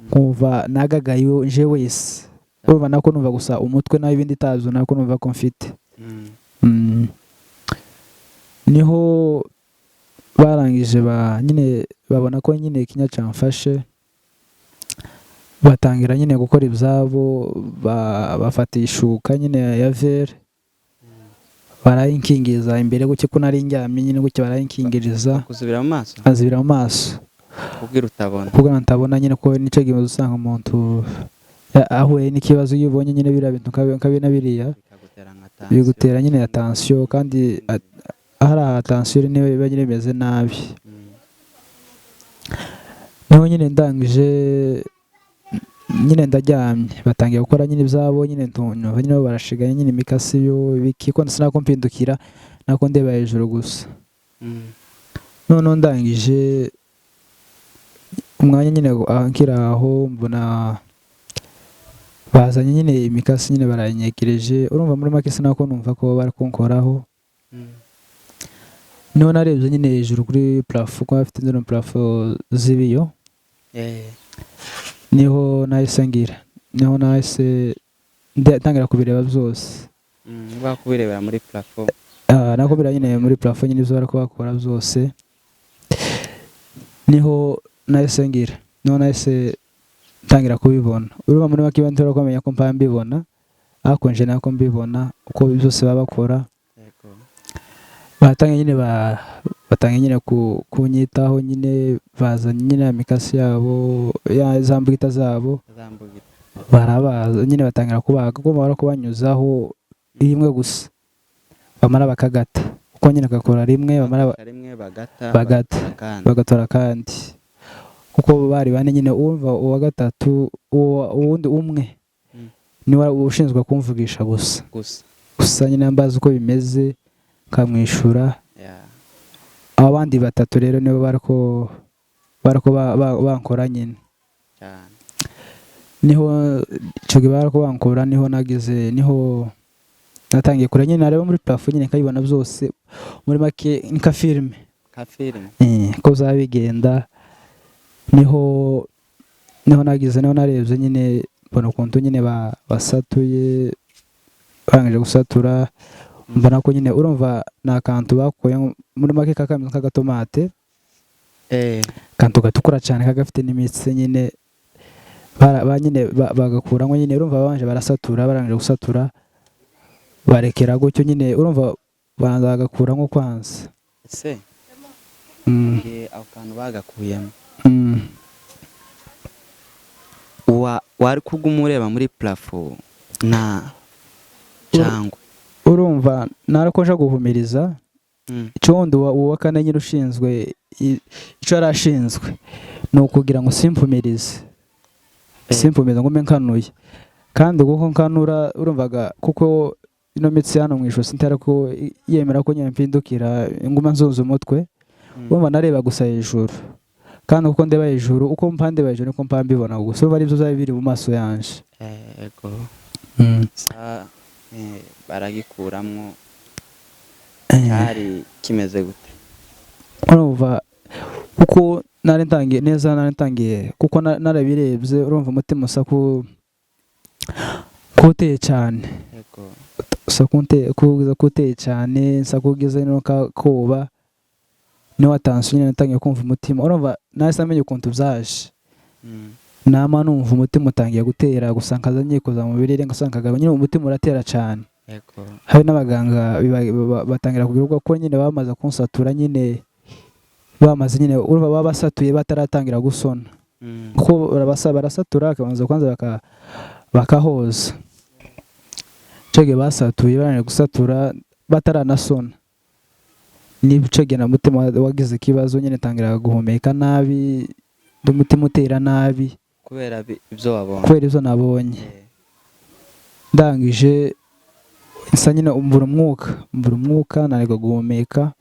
A: nkumva nagagaye nje wese. Urumva nako numva gusa umutwe, naho ibindi itazo nako numva ko mfite. Niho barangije ba nyine babona ko nyine ikinya camfashe, batangira nyine gukora ibyabo, bafata ishuka nyine ya vere, barayinkingiriza imbere gutya ko nari ndyamye nyine gutya, barayinkingiriza.
B: Kuzibira mu maso?
A: Azibira mu maso.
B: Kubwira utabona.
A: Kugira ngo ntabona nyine, ko nicyo gihe usanga umuntu ahuye n'ikibazo, iyo ubonye nyine biriya bintu nka na biriya
B: bikagutera nka tension.
A: Bigutera nyine ya tension, kandi hari aha tension niyo iba nyine imeze nabi. Niho nyine ndangije nyine ndaryamye, batangiye gukora nyine ibyabo nyine, ntumva nyine bo barashiganya nyine imikasi yo ibiki, ko sinako mpindukira, nako ndeba hejuru gusa. Noneho ndangije umwanya nyine, nkiri aho mbona bazanye nyine imikasi nyine barayinyegereje. Urumva muri make sinako numva ko bari kunkoraho. Niho narebye nyine hejuru kuri plafond, ko bafite zino plafond z'ibiyo. Niho nahise ngira, niho nahise ntangira kubireba byose.
B: Bakubirebera muri plafond.
A: Ah, nako biriya nyine muri plafond nyine ibyo bari kubakora byose, niho nahise ngira, niho nahise ntangira kubibona. Urumva muri make ntora kumenya ko mpa mbibona, ariko nje nako mbibona uko byose baba bakora. Batangiye nyine batangiye nyine kunyitaho nyine, bazanye nyine ya mikasi yabo, ya za mbugita zabo.
B: Zambugita.
A: Barabaza nyine, batangira kubaga, kuko bamara kubanyuzaho rimwe gusa, bamara bakagata, kuko nyine bagakora rimwe, bamara
B: rimwe bagata.
A: Bagata.
B: Bagatora kandi.
A: Bagatora kandi, kuko bari bane nyine. Uwumva uwa gatatu, uwundi umwe niwe ushinzwe kumvugisha gusa.
B: Gusa.
A: Gusa nyine mbaza uko bimeze nkamwishura. Abandi batatu rero nibo bariko bankora nyine.
B: Cyane.
A: Niho icyo gihe bariko bankora, niho nagize, niho natangiye kure nyine nareba muri plafond nyine nkabibona byose, muri make ni ka filime.
B: Ka filime.
A: Ko bizaba bigenda. Niho nagize, niho narebye nyine mbona ukuntu nyine basatuye, barangije gusatura mbona ko nyine, urumva ni akantu bakuye muri make kakameze nk'agatomate, akantu gatukura cyane kagafite n'imitsi nyine. Ba nyine bagakuramo nyine, urumva babanje barasatura, barangije gusatura barekera gutyo nyine, urumva baranza bagakuramo kwanza.
B: Ese nge ako kantu bagakuyemo, wari kuguma ureba muri plafond na cyangwa?
A: Urumva narako nja guhumiriza. Icyo wundi uwa kane nyine ushinzwe icyo yari ashinzwe ni ukugira ngo simpumirize, simpumirize ngo mbe nkanuye, kandi kuko nkanura urumvaga kuko ino mitsi hano mu ijosi ntari ko yemera ko nyine mpindukira nguma nzunza umutwe. Urumva nareba gusa hejuru, kandi uko ndeba hejuru, uko mpa ndeba hejuru niko mpa mbibona gusa, urumva aribyo byari biri mu maso yanje.
B: Yego. Sa baragikuramwo, cyari kimeze gute?
A: Urumva kuko nari ntangiye neza, nari ntangiye kuko narabirebye, urumva umutima usa ku kuteye cyane. Usa kuteye cyane, nsa kugeze no koba niho watansiyo nyine natangiye kumva umutima, urumva nahise amenya ukuntu byaje. Nama numva umutima utangiye gutera gusa, nkaza nyikoza mu birere ngasanga nyine umutima uratera cyane. Hari n'abaganga batangira kugira ubwoba ko nyine bamaze kunsatura nyine, bamaze nyine, urumva baba basatuye bataratangira gusona, kuko barasatura bakabanza kwanza bakahoza. Ico gihe basatuye, barangije gusatura bataranasona, nico gihe na mutima wagize ikibazo nyine, tangira guhumeka nabi, umutima utera nabi.
B: Kubera ibyo wabonye.
A: Kubera ibyo nabonye. Ndangije nsa nyine mbura umwuka, nanirwa guhumeka.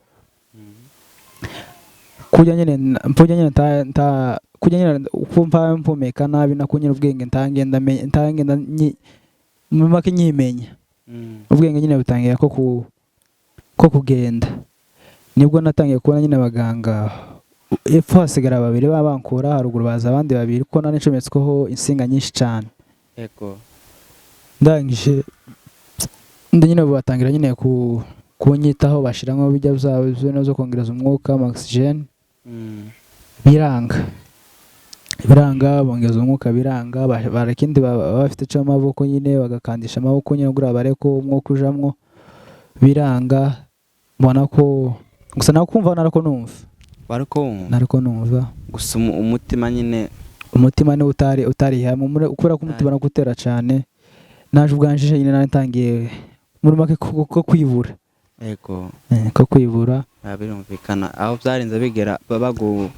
A: Kujya nyine mpujya nyine nta kujya nyine uko mpa mpumeka nabi, nako nyine ubwenge ntangenda ntangenda mu make nyimenya. Ubwenge nyine butangira ko kugenda, nibwo natangiye kubona nyine abaganga epfo hasigara babiri baba bankura haruguru, baza abandi babiri kuko nari ncometsweho insinga nyinshi cyane. Ndangije ndi nyine batangira nyine kunyitaho, bashiramo bijya byabo bino zo kongereza umwuka, ama oxygen. Biranga, biranga, bongeza umwuka biranga, ikindi baba bafite cy'amaboko nyine, bagakandisha amaboko nyine kugira barebe ko umwuka ujamwo, biranga. Mbona ko gusa nakumva narako numva.
B: Wari ko wumva?
A: Narako numva.
B: Gusa umutima nyine?
A: Umutima niwo utari hamwe, kubera ko umutima no gutera cyane, naje ubwanje nyine nari ntangiye muri make ko kwibura. Ko kwibura.
B: Birumvikana, aho byarinze bigera bagu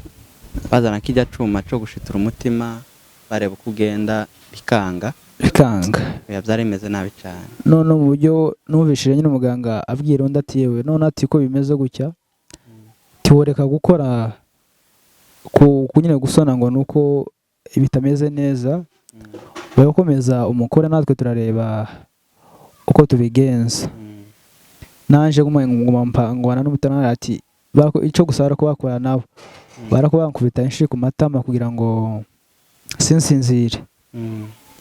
B: bazana kijya cuma cyo gushitura umutima, bareba uko ugenda, bikanga.
A: Bikanga.
B: Biba byari bimeze nabi cyane.
A: None mu buryo numvishije nyine umuganga abwira undi ati: "Yewe, none," ati, "ko bimeze gutya, tiworeka gukora ku nyine gusona ngo nuko bitameze neza, barakomeza umukore, natwe turareba uko tubigenza." Naje nguma ngwana n'umutima, ati icyo gusa barako bakora nabo, barako bankubita inshi ku matama kugira ngo sinsinzire,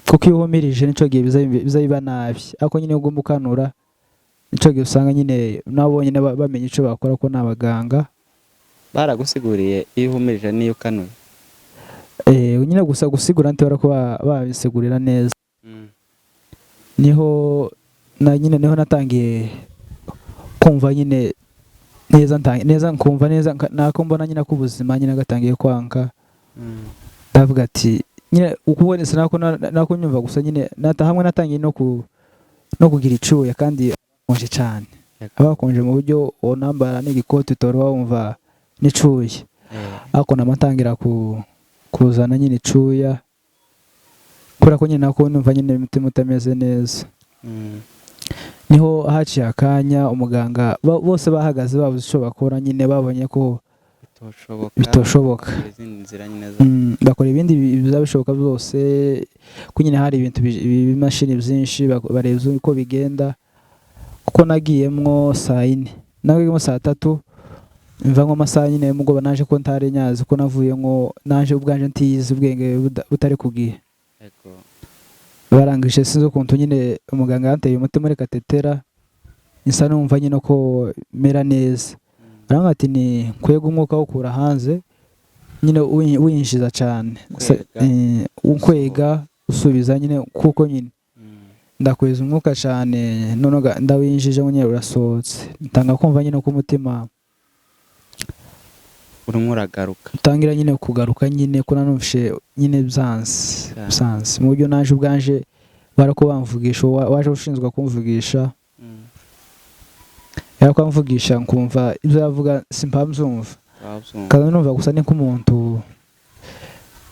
A: kuko iyo uhumirije nico gihe biza biba nabi, ariko nyine ugomba ukanura, nico gihe usanga nyine nabo nyine bamenya ico bakora ko ni abaganga.
B: Baragusiguriye iyo uhumirije n'iyo ukanuye?
A: Nyine gusa gusigura ntibara ko babisigurira neza. Niho na nyine niho natangiye kumva nyine neza, neza nkumva neza, nako mbona nyine ko ubuzima nyine gatangiye kwanga. Ndavuga ati nyine ukubona sinako nako nyumva gusa nyine nata hamwe natangiye no kugira icuya, kandi hakonje cyane. Abakonje mu buryo uwo nambara n'igikoti utora wumva n'icuya, ariko namatangira kuzana nyine icuya kubera ko nyine nako numva nyine umutima utameze neza. Niho haciye akanya umuganga bose bahagaze babuze icyo bakora nyine, babonye ko
B: bitoshoboka.
A: Bitoshoboka.
B: Izindi nzira nyine zo
A: Bakora ibindi bizaba bishoboka byose, ko nyine hari ibintu ibimashini byinshi, bareba uko bigenda, kuko nagiyemwo saa 4, nagiyemo saa 3, mva nko amasaha nyine y'umugoroba, naje ko ntari nyazi ko navuye nko naje ubwanje ntiyizi ubwenge butari ku gihe. Barangije sinzi ukuntu nyine umuganga yanteye umuti muri katetera, nsa numva nyine ko mera neza, arambwira ati ni nkwega umwuka wukura hanze. Nyine winjiza cyane.
B: Kwega.
A: Ukwega usubiza nyine, kuko nyine ndakweza umwuka cyane, none ndawinjije nyine urasohotse, ntanga kumva nyine ko umutima
B: urimo uragaruka.
A: Utangira nyine kugaruka nyine, ko nanumvishe nyine byanze.
B: Cyane.
A: Byanze mu buryo naje ubwanje barako bamvugisha, waje ushinzwe kumvugisha, yarako amvugisha nkumva ibyo yavuga simpambyumva.
B: Wabyumva.
A: Kandi numva gusa ni nk'umuntu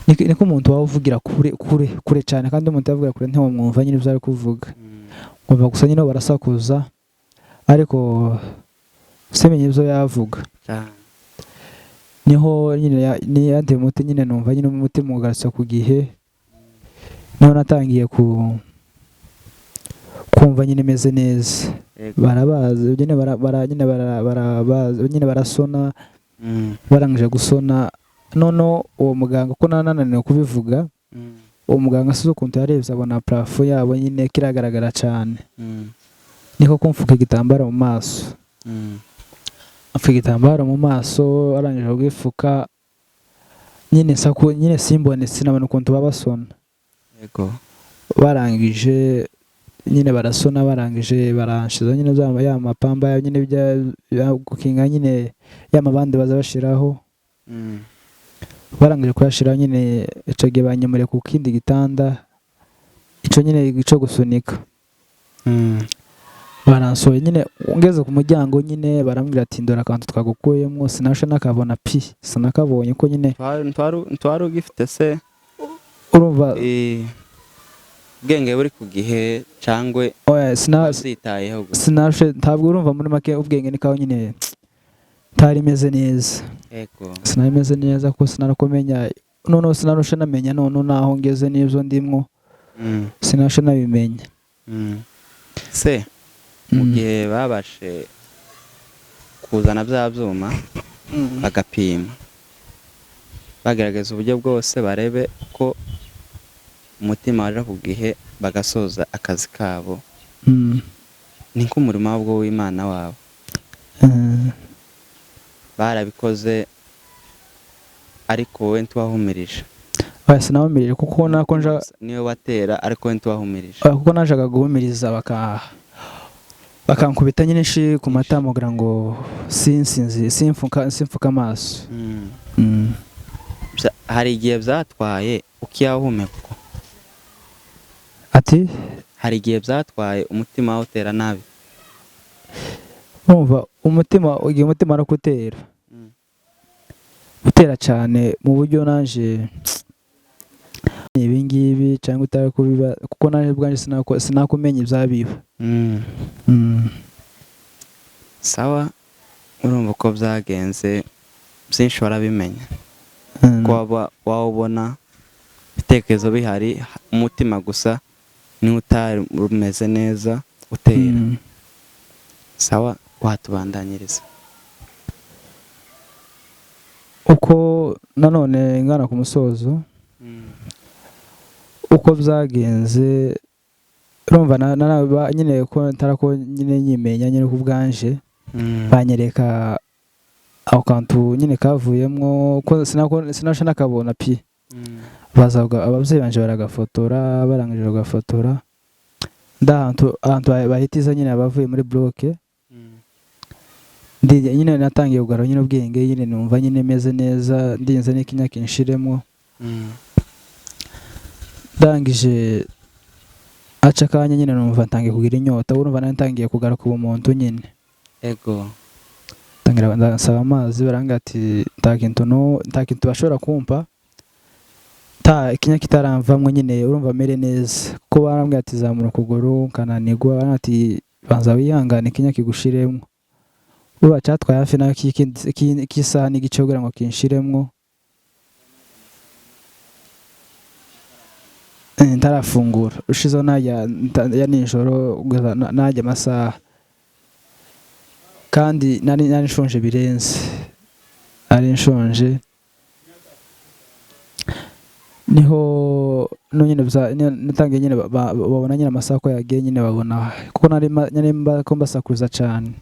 A: ni nk'umuntu waba uvugira kure kure kure cyane, kandi umuntu yavugira kure ntiwamwumva nyine ibyo ari kuvuga. Nkumva gusa nyine barasakuza, ariko simenye ibyo yavuga.
B: Cyane.
A: Niho nyine yanteye umuti nyine, numva nyine umutima ugarutse ku gihe, niho natangiye kumva nyine meze neza. Barabazi nyine, nyine barabazi nyine, barasona. Barangije gusona, noneho uwo muganga, ko nananiwe kubivuga, uwo muganga asize ukuntu yarebye abona plafond yabo nyine kiragaragara cyane, niko kumfuka igitambaro mu maso. Apfuka igitambaro mu maso, arangije kugifuka nyine, saku nyine simbone, sinabona ukuntu baba basona. Barangije nyine barasona, barangije baranshiza nyine ya mapamba ya nyine bya gukinga nyine, ya mabande baza bashiraho. Barangije kuyashiraho nyine, ico gihe banyimuriye ku kindi gitanda, ico nyine cyo gusunika. Baransohoye nyine, ngeze ku muryango nyine barambwira ati: "Ndora akantu twagukuyemo." Sinashe nakabona pi, sinakabonye ko nyine.
B: Ntwari ugifite se?
A: Urumva.
B: Ubwenge buri ku gihe cangwe?
A: Oya,
B: uzitayeho gusa.
A: Sinashe ntabwo, urumva muri make ubwenge ni kaho nyine ntari meze neza. Sinari meze neza kuko sinarakumenya, noneho sinarusha namenya noneho naho ngeze n'ibyo ndimwo. Sinashe nabimenya.
B: Se mu gihe babashe kuzana bya byuma bagapima, bagerageza uburyo bwose barebe ko umutima waje ku gihe, bagasoza akazi kabo, ni nk'umurimo wabwo w'Imana wabo. Barabikoze, ariko wowe ntiwahumirije.
A: Oya, sinahumirije kuko nako nja
B: Niwe watera, ariko wowe ntiwahumirije.
A: Oya, kuko najaga guhumiriza bakankubita nyine inshi ku matama kugira ngo sinsinzi, simfuka amaso.
B: Hari igihe byatwaye ukiyahumeka uko?
A: Ati?
B: Hari igihe byatwaye umutima wawe utera nabi?
A: Urumva umutima, igihe umutima ari gutera, utera cyane mu buryo naje ibi ngibi cyangwa utari kubiba, kuko naje ubwanjye sinakumenya ibyabiba.
B: Sawa, urumva uko byagenze byinshi warabimenya, ko waba wawubona ibitekerezo bihari, umutima gusa niwo utari umeze neza utera. Sawa, watubandanyiriza.
A: Uko nanone ngana ku musozo, uko byagenze, urumva nyine ko ntarako nyine nyimenya nyine ku bwanje, banyereka ako kantu nyine kavuyemwo, ko sinasha nakabona pi. Baza ababyeyi banje baragafotora, barangije bagafotora, ndahantu ahantu bahitiza nyine abavuye muri bloc. Nyine natangiye kugarura nyine ubwenge nyine, numva nyine meze neza, ndinze n'ikinya kinshiremo. Ndangije aca akanya nyine numva ntangiye kugira inyota, urumva nari ntangiye kugaruka ubumuntu nyine. Tangira ndasaba amazi, barambwira ati nta kintu, no nta kintu bashobora kumpa ta ikinya kitaramvamwo nyine, urumva mere neza, kuko barambwira ati zamura ukuguru nkananigwa, barambwira ati banza wihangane ikinya kigushiremwo. Ubu cyatwaye hafi nayo k'isaha n'igice kugira ngo kinshiremwo. Ntarafungura ushizeho najya ya nijoro kugeza najya amasaha, kandi nari nshonje birenze, nari nshonje. Niho no nyine natangiye nyine babona nyine amasaha ko yagiye nyine, babona kuko nari ko mbasakuza cyane,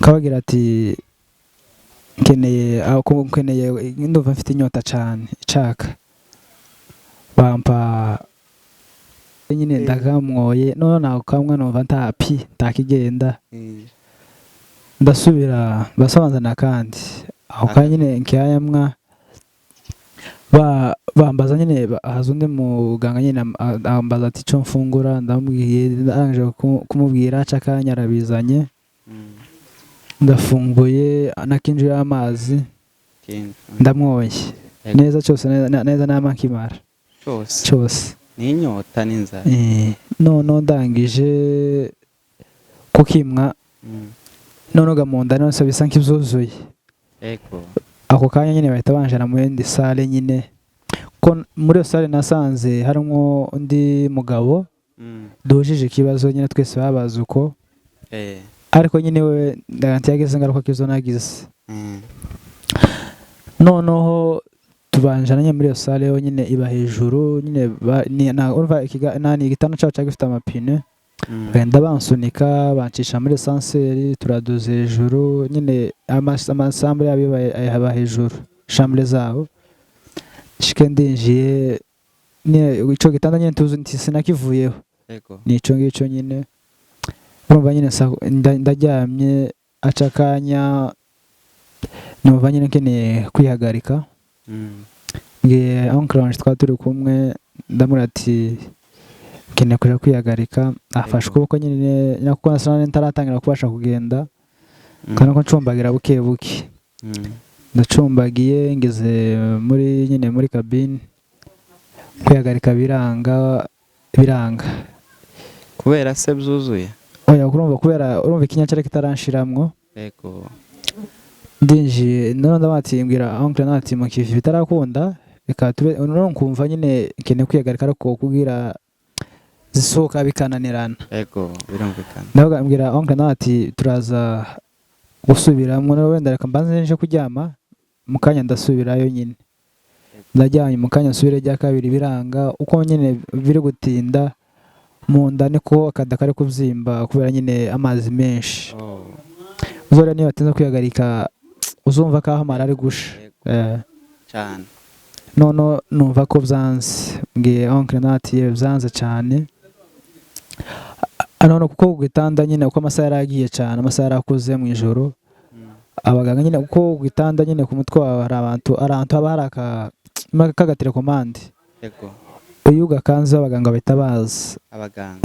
A: kabagira ati Nkeneye aho nkeneye, ndumva mfite inyota cyane, icaka. Bampa nyine, ndakamwoye. None naho kamwe numva nta pi ntakigenda. Ndasubira, basobanza nakandi aho kanya nyine nkiyayamwa. Bambaza nyine, haza undi muganga nyine, ambaza ati icyo mfungura. Ndamubwiye, ndangije kumubwira, aca akanya arabizanye. Ndafunguye nakinjiye amazi.
B: Kintu.
A: Ndamwoye.
B: Yego.
A: Neza cyose, neza neza, nama nkimara.
B: Cyose.
A: Cyose.
B: Ni inyota n'inzara.
A: Noneho ndangije kukimwa, noneho mu nda nose bisa nk'ibyuzuye. Ako kanya nyine bahita banjana mu yindi salle nyine, ko muri iyo salle nasanze harimo undi mugabo duhujije ikibazo nyine, twese babaze uko. Ariko nyine we ndaganti yagize ingaruka k'izo nagize. Noneho tubanjana nyine muri iyo salle yo nyine iba hejuru nyine, urumva nani, igitanda cyacu cyari gifite amapine. Bagenda bansunika, bancisha muri ascenseur, turaduza hejuru nyine. Amasambure yabo aba hejuru, chambre zabo. Shike ndinjiye nyine, ico gitanda nyine tuzi nti sinakivuyeho. Ni ico ngicyo nyine, urumva nyine ndaryamye, aca akanya numva nyine nkeneye kwihagarika. Ngiye uncle wanje twari turi kumwe, ndamubwira ati nkeneye kuja kwihagarika. Afashe ukuboko nyine, kuko nasa ntaratangira kubasha kugenda, kandi ko ncumbagira buke buke. Ndacumbagiye, ngeze muri nyine muri cabine, kwihagarika biranga, biranga.
B: Kubera se byuzuye?
A: Oya, urumva kubera, urumva ikinya cyari kitaranshiramwo. Ndinjiye, none ndavuga ati, mbwira uncle nawe ati mu kivi bitarakunda, reka tube. Noneho nkumva nyine nkeneye kwihagarika, ariko kubwira zisohoka bikananirana.
B: Yego, birumvikana.
A: Ndavuga, mbwira uncle nawe ati turaza gusubiramo, noneho wenda reka mbanze nje kuryama, mu kanya ndasubirayo nyine. Ndaryamye, mu kanya nsubire rya kabiri, biranga. Uko nyine biri gutinda mu nda, niko akada kari kubyimba kubera nyine amazi menshi. Uzora niyo batinze kwihagarika, uzumva ko aho amara ari gusha.
B: Cyane.
A: Noneho numva ko byanze, mbwiye oncle nawe ati yewe byanze cyane. None kuko ku gitanda nyine, uko amasaha yari agiye cyane, amasaha yari akuze mu ijoro, abaganga nyine, kuko ku gitanda nyine ku mutwe wawe hari abantu, hari ahantu haba hari aka k'agatelecommande. Iyo ugakanzeho abaganga bahita baza.
B: Abaganga.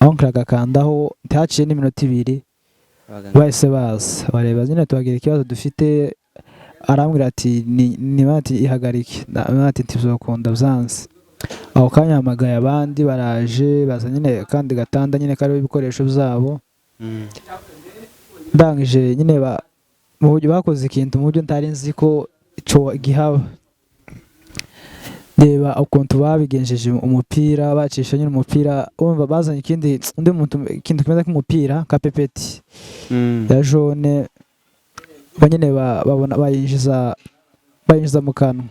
A: Oncle agakandaho, ntihaciye n'iminota 2,
B: Abaganga.
A: bahise baza bareba nyine, tubabwira ikibazo dufite. Arambwira ati niba ati ihagarike. Ndamubwira ati ntibizokunda, byanze. Aho kanya hamagaye abandi, baraje, baza nyine kandi gatanda nyine kariho ibikoresho byabo. Ndangije nyine mu buryo bakoze ikintu mu buryo ntari nzi ko ico gihaba. Reba ukuntu babigenjeje, umupira bacisha nyine umupira, urumva bazanye ikindi, undi muntu, ikintu kimeze nk'umupira ka pipette ya jaune, bo nyine babona bayinjiza mu kanwa.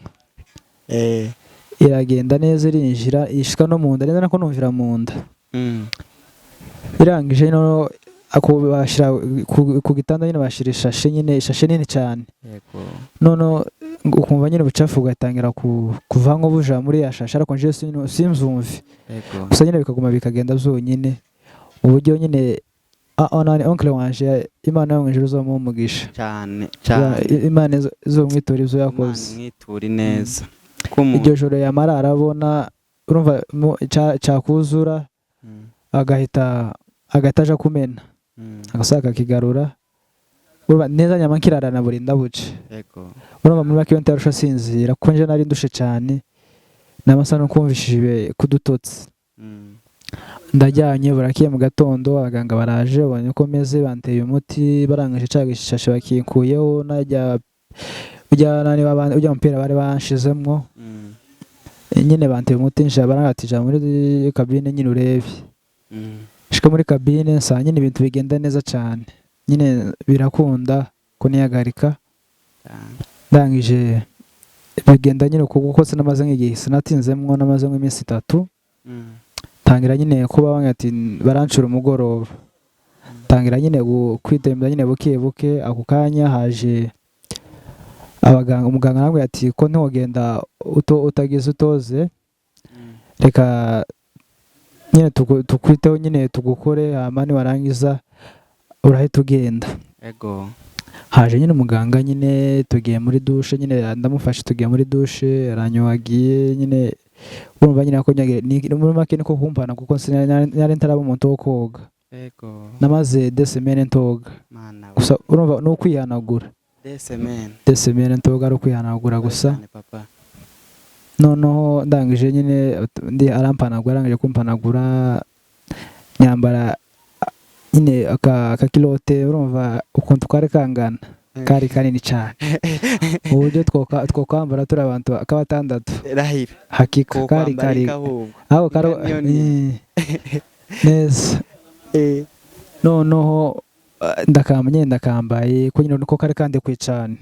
A: Iragenda neza, irinjira, ishika no mu nda neza, nako numvira mu nda. Irangije noneho ako bashyira ku gitanda nyine, bashyira ishashe nyine, ishashe nini cyane. Noneho ukumva nyine ubucafu bugatangira kuva nko buja muri ya shashe, ariko njewe simzumve. Gusa nyine bikaguma bikagenda byonyine, uburyo nyine nani, oncle wanje, Imana yo mu ijuru izomuha umugisha.
B: Cyane cyane.
A: Imana izomwitura ibyo
B: Imana
A: yakoze.
B: imwiture neza Kumu-
A: Iryo joro yamara arabona, urumva cyakuzura, agahita aja kumena, agasaka akakigarura. Urumva neza nyama nkirarana burinda buce. Urumva muri make iyo ntarusha asinzira, kuko nje nari ndushe cyane, namasa no kumvishije kudutotsi. Ndajyanye, burakiye mu gatondo, abaganga baraje, babonye uko meze, banteye umuti. Barangije ca gishashe bakinkuyeho, najya ujya nani ujya mupira bari banshizemwo. Nyine banteye umuti, nja barangati ja muri cabine nyine urebe. Shika muri cabine, nsanga nyine ibintu bigenda neza cyane nyine, birakunda kunihagarika.
B: Cyane.
A: Ndangije bigenda nyine uko, kuko sinamaze nk'igihe, sinatinzemwo, namaze nk'iminsi 3. Tangira nyine kuba bamwe ati barancura umugoroba, tangira nyine kwitembera nyine buke buke. Ako kanya haje Abaganga, umuganga arambwira ati ko ntiwogenda utagize utoze, reka nyine tukwiteho nyine tugukore, hama niwarangiza urahita ugenda. Haje nyine umuganga nyine, tugiye muri douche nyine, ndamufashe tugiye muri douche, aranyuhagiye nyine. Urumva nyine ko muri make niko kumpana, kuko nari ntaraba umuntu wo koga. Namaze 2 semaines ntoga.
B: Mana we.
A: Gusa urumva ni ukwihanagura.
B: 2 semaines.
A: 2 semaines ntoga, ari ukwihanagura gusa.
B: Cyane, papa.
A: Noneho ndangije nyine ndi arampanagura, arangije kumpanagura nyambara nyine aka culotte. Urumva ukuntu kari kangana, kari kanini cyane mu buryo twokwambara turi abantu ka batandatu.
B: Rahira.
A: Hakika kari
B: Kokwambara
A: kari
B: ikahubwo.
A: aho kari.
B: Niyo nini.
A: Neza. Noneho ndakamba nyine, ndakambaye ko nyine niko kari kandekuye cyane.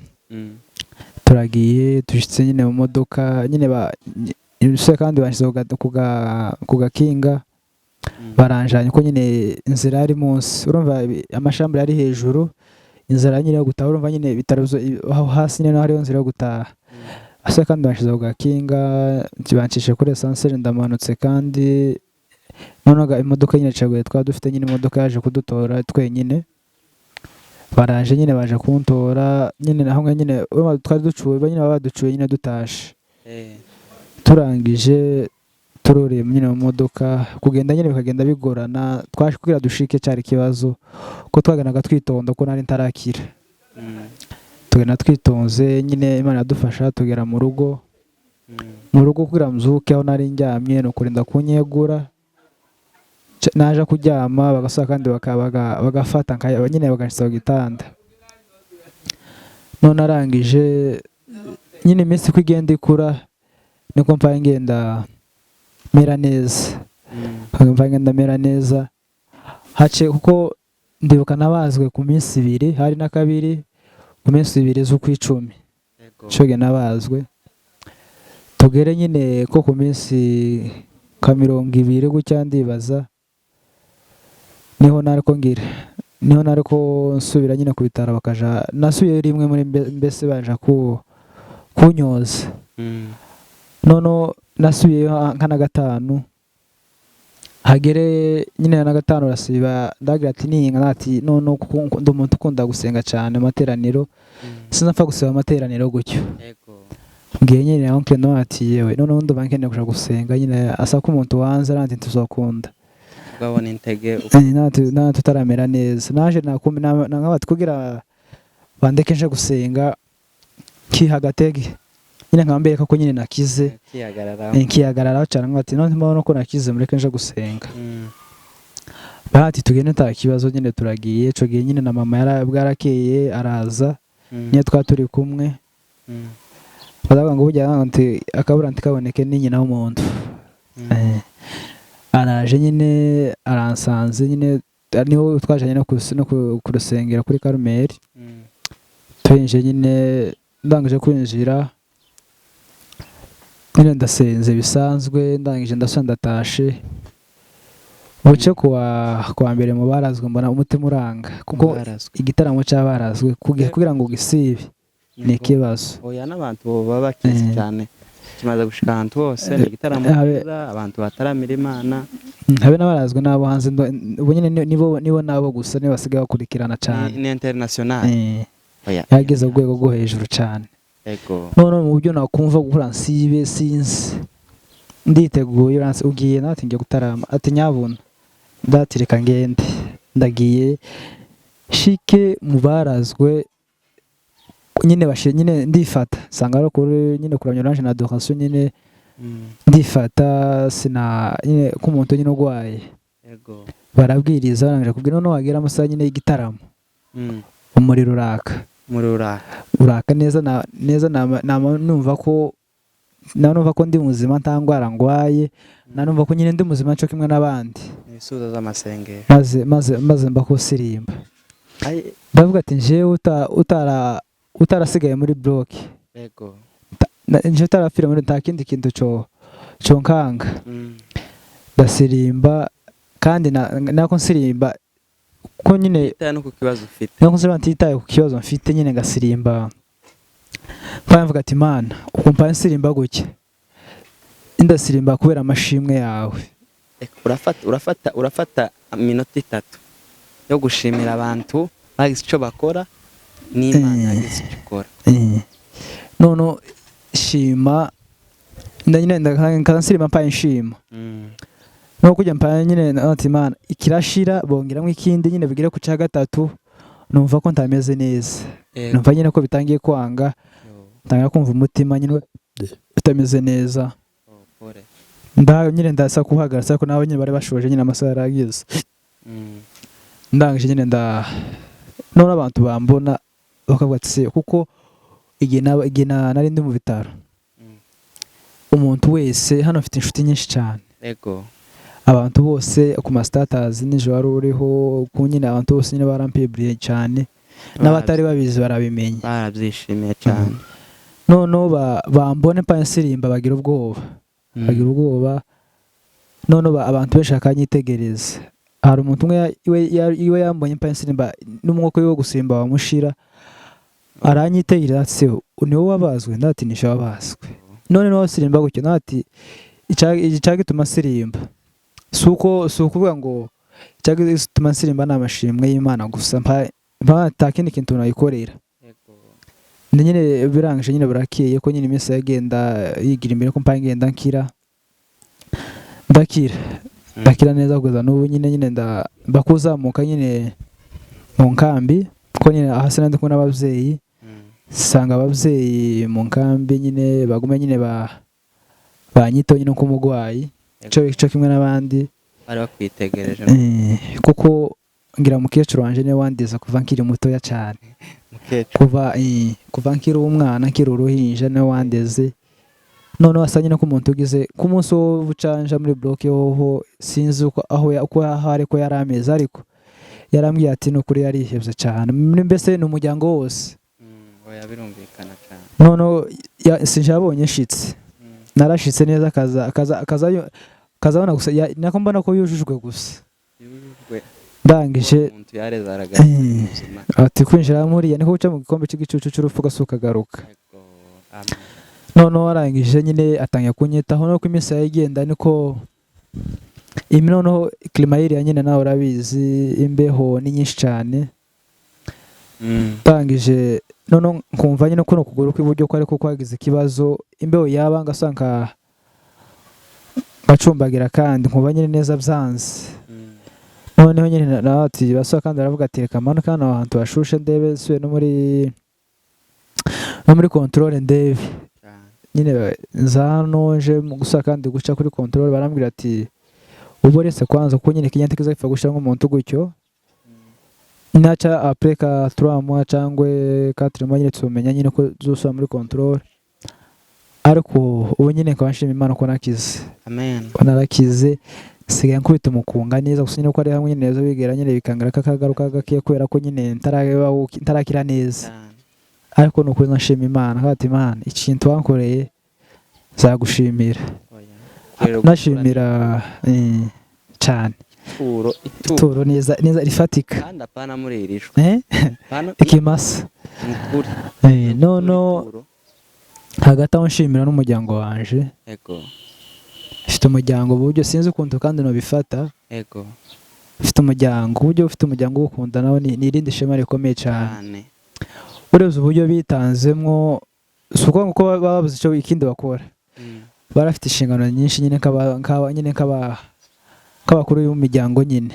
A: Turagiye, dushyitse nyine mu modoka nyine ba kandi banshyize ku gakinga. Baranjanye ko nyine inzira yari munsi, urumva amashambure yari hejuru, inzira nyine yo gutaha, urumva nyine ibitaro aho hasi nyine naho hariho inzira yo gutaha. Ase kandi banshyize ku gakinga, bancishe kuri ascenseur, ndamanutse. Kandi noneho imodoka nyine caguye, twaba dufite nyine imodoka yaje kudutora twenyine. Baraje nyine, baje kuntora nyine naho nyine urumva twari ducuwe nyine, baba baducuye nyine dutashe. Turangije tururiye nyine mu modoka, kugenda nyine bikagenda bigorana. Twaje kugira dushike cyari ikibazo, ko twaganaga twitonda ko nari ntarakira. Tugenda twitonze nyine, Imana iradufasha tugera mu rugo. Mu rugo kugira mzuke aho nari ndyamye ni ukurinda kunyegura. Naje kuryama bagasaba kandi bagafata nyine baganshyiza ku gitanda. None arangije nyine, iminsi uko igenda ikura niko mva ngenda mera neza. Mva ngenda mera neza haciye, kuko ndibuka nabazwe ku minsi 2, hari na kabiri ku minsi 2 z'ukwicumi. Coge nabazwe tugere nyine ko ku minsi ka 20 gutya, ndibaza niho nari ko ngira, niho nari ko nsubira nyine ku bitaro, bakaja nasubiyeyo rimwe muri mbese baja kunyoza. Noneho nasubiyeyo nka na gatanu, hagere nyine na gatanu urasiba, ndagira ati ninga ati noneho kuko ndi umuntu ukunda gusenga cyane amateraniro, sinapfa gusiba amateraniro gutyo. Mbwiye nyine oncle nawe ati yewe, noneho ndumva nkeneye kuja gusenga nyine, asa ko umuntu wanze aranti tuzakunda.
B: Ugabona intege.
A: Natwe tutaramera neza, naje nakumi nkaba kugira bandeke nje gusenga, nkiha agatege nyine nkaba ko nyine nakize.
B: Ukihagararaho.
A: Nkihagararaho cyane nkavuga ati none mbona ko nakize, mureke nje gusenga. Barati tugende nta kibazo nyine, turagiye. Ico gihe nyine na mama yara bwarakeye araza. Nyine twaba turi kumwe. Baravuga ngo burya nti akabura ntikaboneke ni nyina w'umuntu. Araje nyine aransanze nyine, niho twajanye no ku rusengero kuri Karumeli. Twinjiye nyine, ndangije kwinjira nyine ndasenze bisanzwe, ndangije ndasa ndatashe. Buce kuwa mbere mu barazwe, mbona umutima uranga kuko
B: Barazwe.
A: igitaramo cy'abarazwe kugira ngo gisibe ni ikibazo.
B: Oya, n'abantu baba bakizi cyane, kimaze gushika ahantu hose, ni igitaramo cyiza, abantu bataramira Imana.
A: Habe n'abarazwe n'abo hanze, ubu nyine nibo nabo gusa nibo basigaye bakurikirana cyane.
B: Ni international. Oya.
A: Yageze ku rwego rwo hejuru cyane. None mu buryo nakumva gukora nsibe sinzi, nditeguye, ugiye nawe ati ngiye gutarama, ati nyabuna, ndati reka ngende. Ndagiye shike mu barazwe nyine, bashe nyine ndifata nsanga ari kuri nyine kuramya Orange na adoration nyine. Ndifata sina nyine k'umuntu nyine urwaye. Barabwiriza, barangije kubwira, noneho wagera amasaha nyine y'igitaramo, umuriro uraka.
B: Umuriro uraka.
A: Uraka neza na neza, nama numva ko na numva ko ndi muzima, nta ndwara ngwaye, na numva ko nyine ndi muzima cyo kimwe n'abandi.
B: Ibisubizo z'amasengesho.
A: Maze mba kusirimba.
B: Ai.
A: Ndavuga ati njyewe utarasigaye muri block, njyewe utarapfira muri, nta kindi kintu cyo nkanga. Ndasirimba kandi nako nsirimba ko nyine
B: Itaye no ku kibazo ufite.
A: Nako nsirimba ntitaye ku kibazo mfite nyine, ngasirimba. Mpaye mvuga ati: "Mana, uko mpaye nsirimba gutya, ndasirimba kubera amashimwe yawe."
B: Reka, urafata iminota 3 yo gushimira abantu bagize icyo bakora n'Imana yagize icyo ikora.
A: None shima nyine nsirimba mpaye nshima no kujya mpaye nyine ati: "Imana ikirashira bongeramo ikindi nyine bigere ku cya gatatu." Numva ko ntameze neza. Numva nyine ko bitangiye kwanga. Ntangira kumva umutima nyine utameze neza.
B: Oh, pole.
A: Nda nyine ndasa kuhagarara, ariko nabo nyine bari bashoje nyine, amasaha yarageze. Ndangije nyine nda none abantu bambona bakavuga ati: "Se kuko igihe nari ndi mu bitaro, umuntu wese hano, mfite inshuti nyinshi cyane, abantu bose ku ma status nijoro wari uriho ku nyine, abantu bose nyine barampiburiye cyane, n'abatari babizi barabimenya."
B: Barabyishimiye cyane.
A: Noneho bambone mpa nsirimba bagira ubwoba, bagira ubwoba. Noneho abantu benshi bakanyitegereza. Hari umuntu umwe iwe yambonye mpa nsirimba n'umwuka we wo gusimba wamushira, aranyitegereza ati: "Se ni wowe wabazwe?" Ndati: "Nishe wabazwe." None niwe wasirimba gutyo? Nawe ati: "Icyagituma nsirimba si ukuvuga ngo icyagituma nsirimba ni amashimwe y'Imana gusa, mpa nta kindi kintu nayikorera." Ni nyine birangije nyine, burakeye ko nyine iminsi yagenda yigira imbere, ko mpa ngenda nkira, ndakira, ndakira neza kugeza n'ubu nyine mbakuzamuka nyine mu nkambi, kuko nyine hasi nari ndi kumwe n'ababyeyi. Sanga ababyeyi mu nkambi nyine bagume nyine banyitaho nyine nk'umurwayi cyo kimwe n'abandi.
B: Bari bakwitegereje.
A: Kuko ngira mukecuru wanje niwe wandiza kuva nkiri mutoya cyane.
B: Mukecuru.
A: Kuva nkiri umwana, nkiri uruhinja, niwe wandeze. Noneho asa nyine ko umuntu ugize ku munsi wo bucanja muri block hoho, sinzi uko aho uko aho ko yari ameze, ariko yarambwiye ati ni ukuri yarihebye cyane. Mbese ni umuryango wose.
B: Oya, birumvikana cyane.
A: Noneho sinje yabonye nshitse, narashitse neza, akaza akaza akaza akaza abona gusa nako mbona ko yujujwe gusa.
B: Yujujwe.
A: Ndangije
B: Umuntu yareze aragaragara mu buzima.
A: Ati kwinjira muriya niko guca mu gikombe cy'igicucu cy'urupfu ugasuka ukagaruka.
B: Yego, amen.
A: Noneho arangije nyine atangiye kunyitaho, nuko iminsi yagenda niko noneho climat yiriya nyine nawe urabizi, imbeho ni nyinshi cyane. Ndangije noneho nkumva nyine kuno kuguru kw'iburyo ko ariko kwagize ikibazo, imbeho yaba ngasanga ngacumbagira, kandi nkumva nyine neza byanze. Noneho nyine nawe ati basaba, kandi aravuga ati: "Reka manuke hano ahantu hashushe ndebe, nsubiye no muri contrôle ndebe."
B: Cyane.
A: Nyine nza hano nje mu gusa kandi guca kuri contrôle, barambwira ati ubu uretse kwanza, kuko nyine ikinyanta kizapfa gushira nk'umuntu gutyo, naca après ka 3 mois cyangwa 4 mois nyine tumenya nyine ko zosubira muri contrôle. Ariko ubu nyine nkaba nshima Imana ko nakize.
B: Amen.
A: Ko narakize, nsigaye nkubita umukunga neza. Gusa nyine ko ari hamwe nyine neza bigera nyine bikangara kakagaruka gakeya, kubera ko nyine ntarakira neza.
B: Cyane.
A: Ariko ni ukuri nashima Imana, nkavuga ati: "Imana, ikintu wankoreye nzagushimira."
B: Oya. Rero
A: Nashimira cyane.
B: Ituro, ituro.
A: Ituro neza neza rifatika.
B: Kandi apana muri iri jwi.
A: Eh?
B: Apana.
A: Ikimasa.
B: Ni ukuri.
A: Noneho
B: Ituro.
A: hagati aho nshimira n'umuryango wanje. Mfite umuryango uburyo sinzi ukuntu kandi nubifata. Mfite umuryango uburyo, ufite umuryango uwukunda nawe ni irindi shema rikomeye cyane.
B: Cyane.
A: Urebye uburyo bitanzemwo, si ukuvuga ko baba babuze icyo ikindi bakora, barafite inshingano nyinshi nyine nyine nk'abakuru b'imiryango nyine.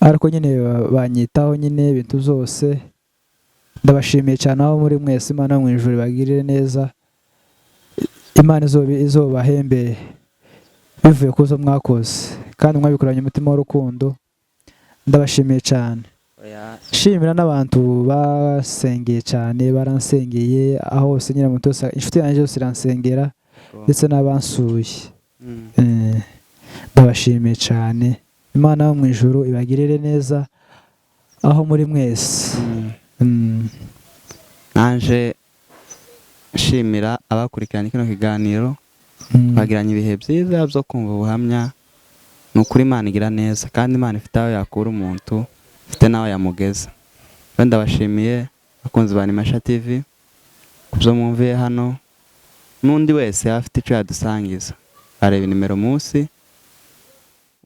A: Ariko nyine banyitaho nyine ibintu byose. Ndabashimiye cyane aho muri mwese. Imana yo mu ijuru ibagirire neza, Imana izobahembe bivuye ku zo mwakoze kandi mwabikoranye umutima w'urukundo. Ndabashimiye cyane.
B: Oya.
A: Nshimira n'abantu basengeye cyane, baransengeye aho hose nyine, umuntu wese, inshuti yanjye yose iransengera, ndetse n'abansuye. Ndabashimiye cyane. Imana yo mu ijuru ibagirire neza aho muri mwese.
B: Nanje nshimira abakurikiranye kino kiganiro. Twagiranye ibihe byiza byo kumva ubuhamya. Ni ukuri Imana igira neza, kandi Imana ifite aho yakura umuntu, ifite n'aho yamugeza. Rero ndabashimiye, bakunzi ba Nimasha TV. Ku byo mwumviye hano, n'undi wese yaba afite icyo yadusangiza, areba inimero munsi.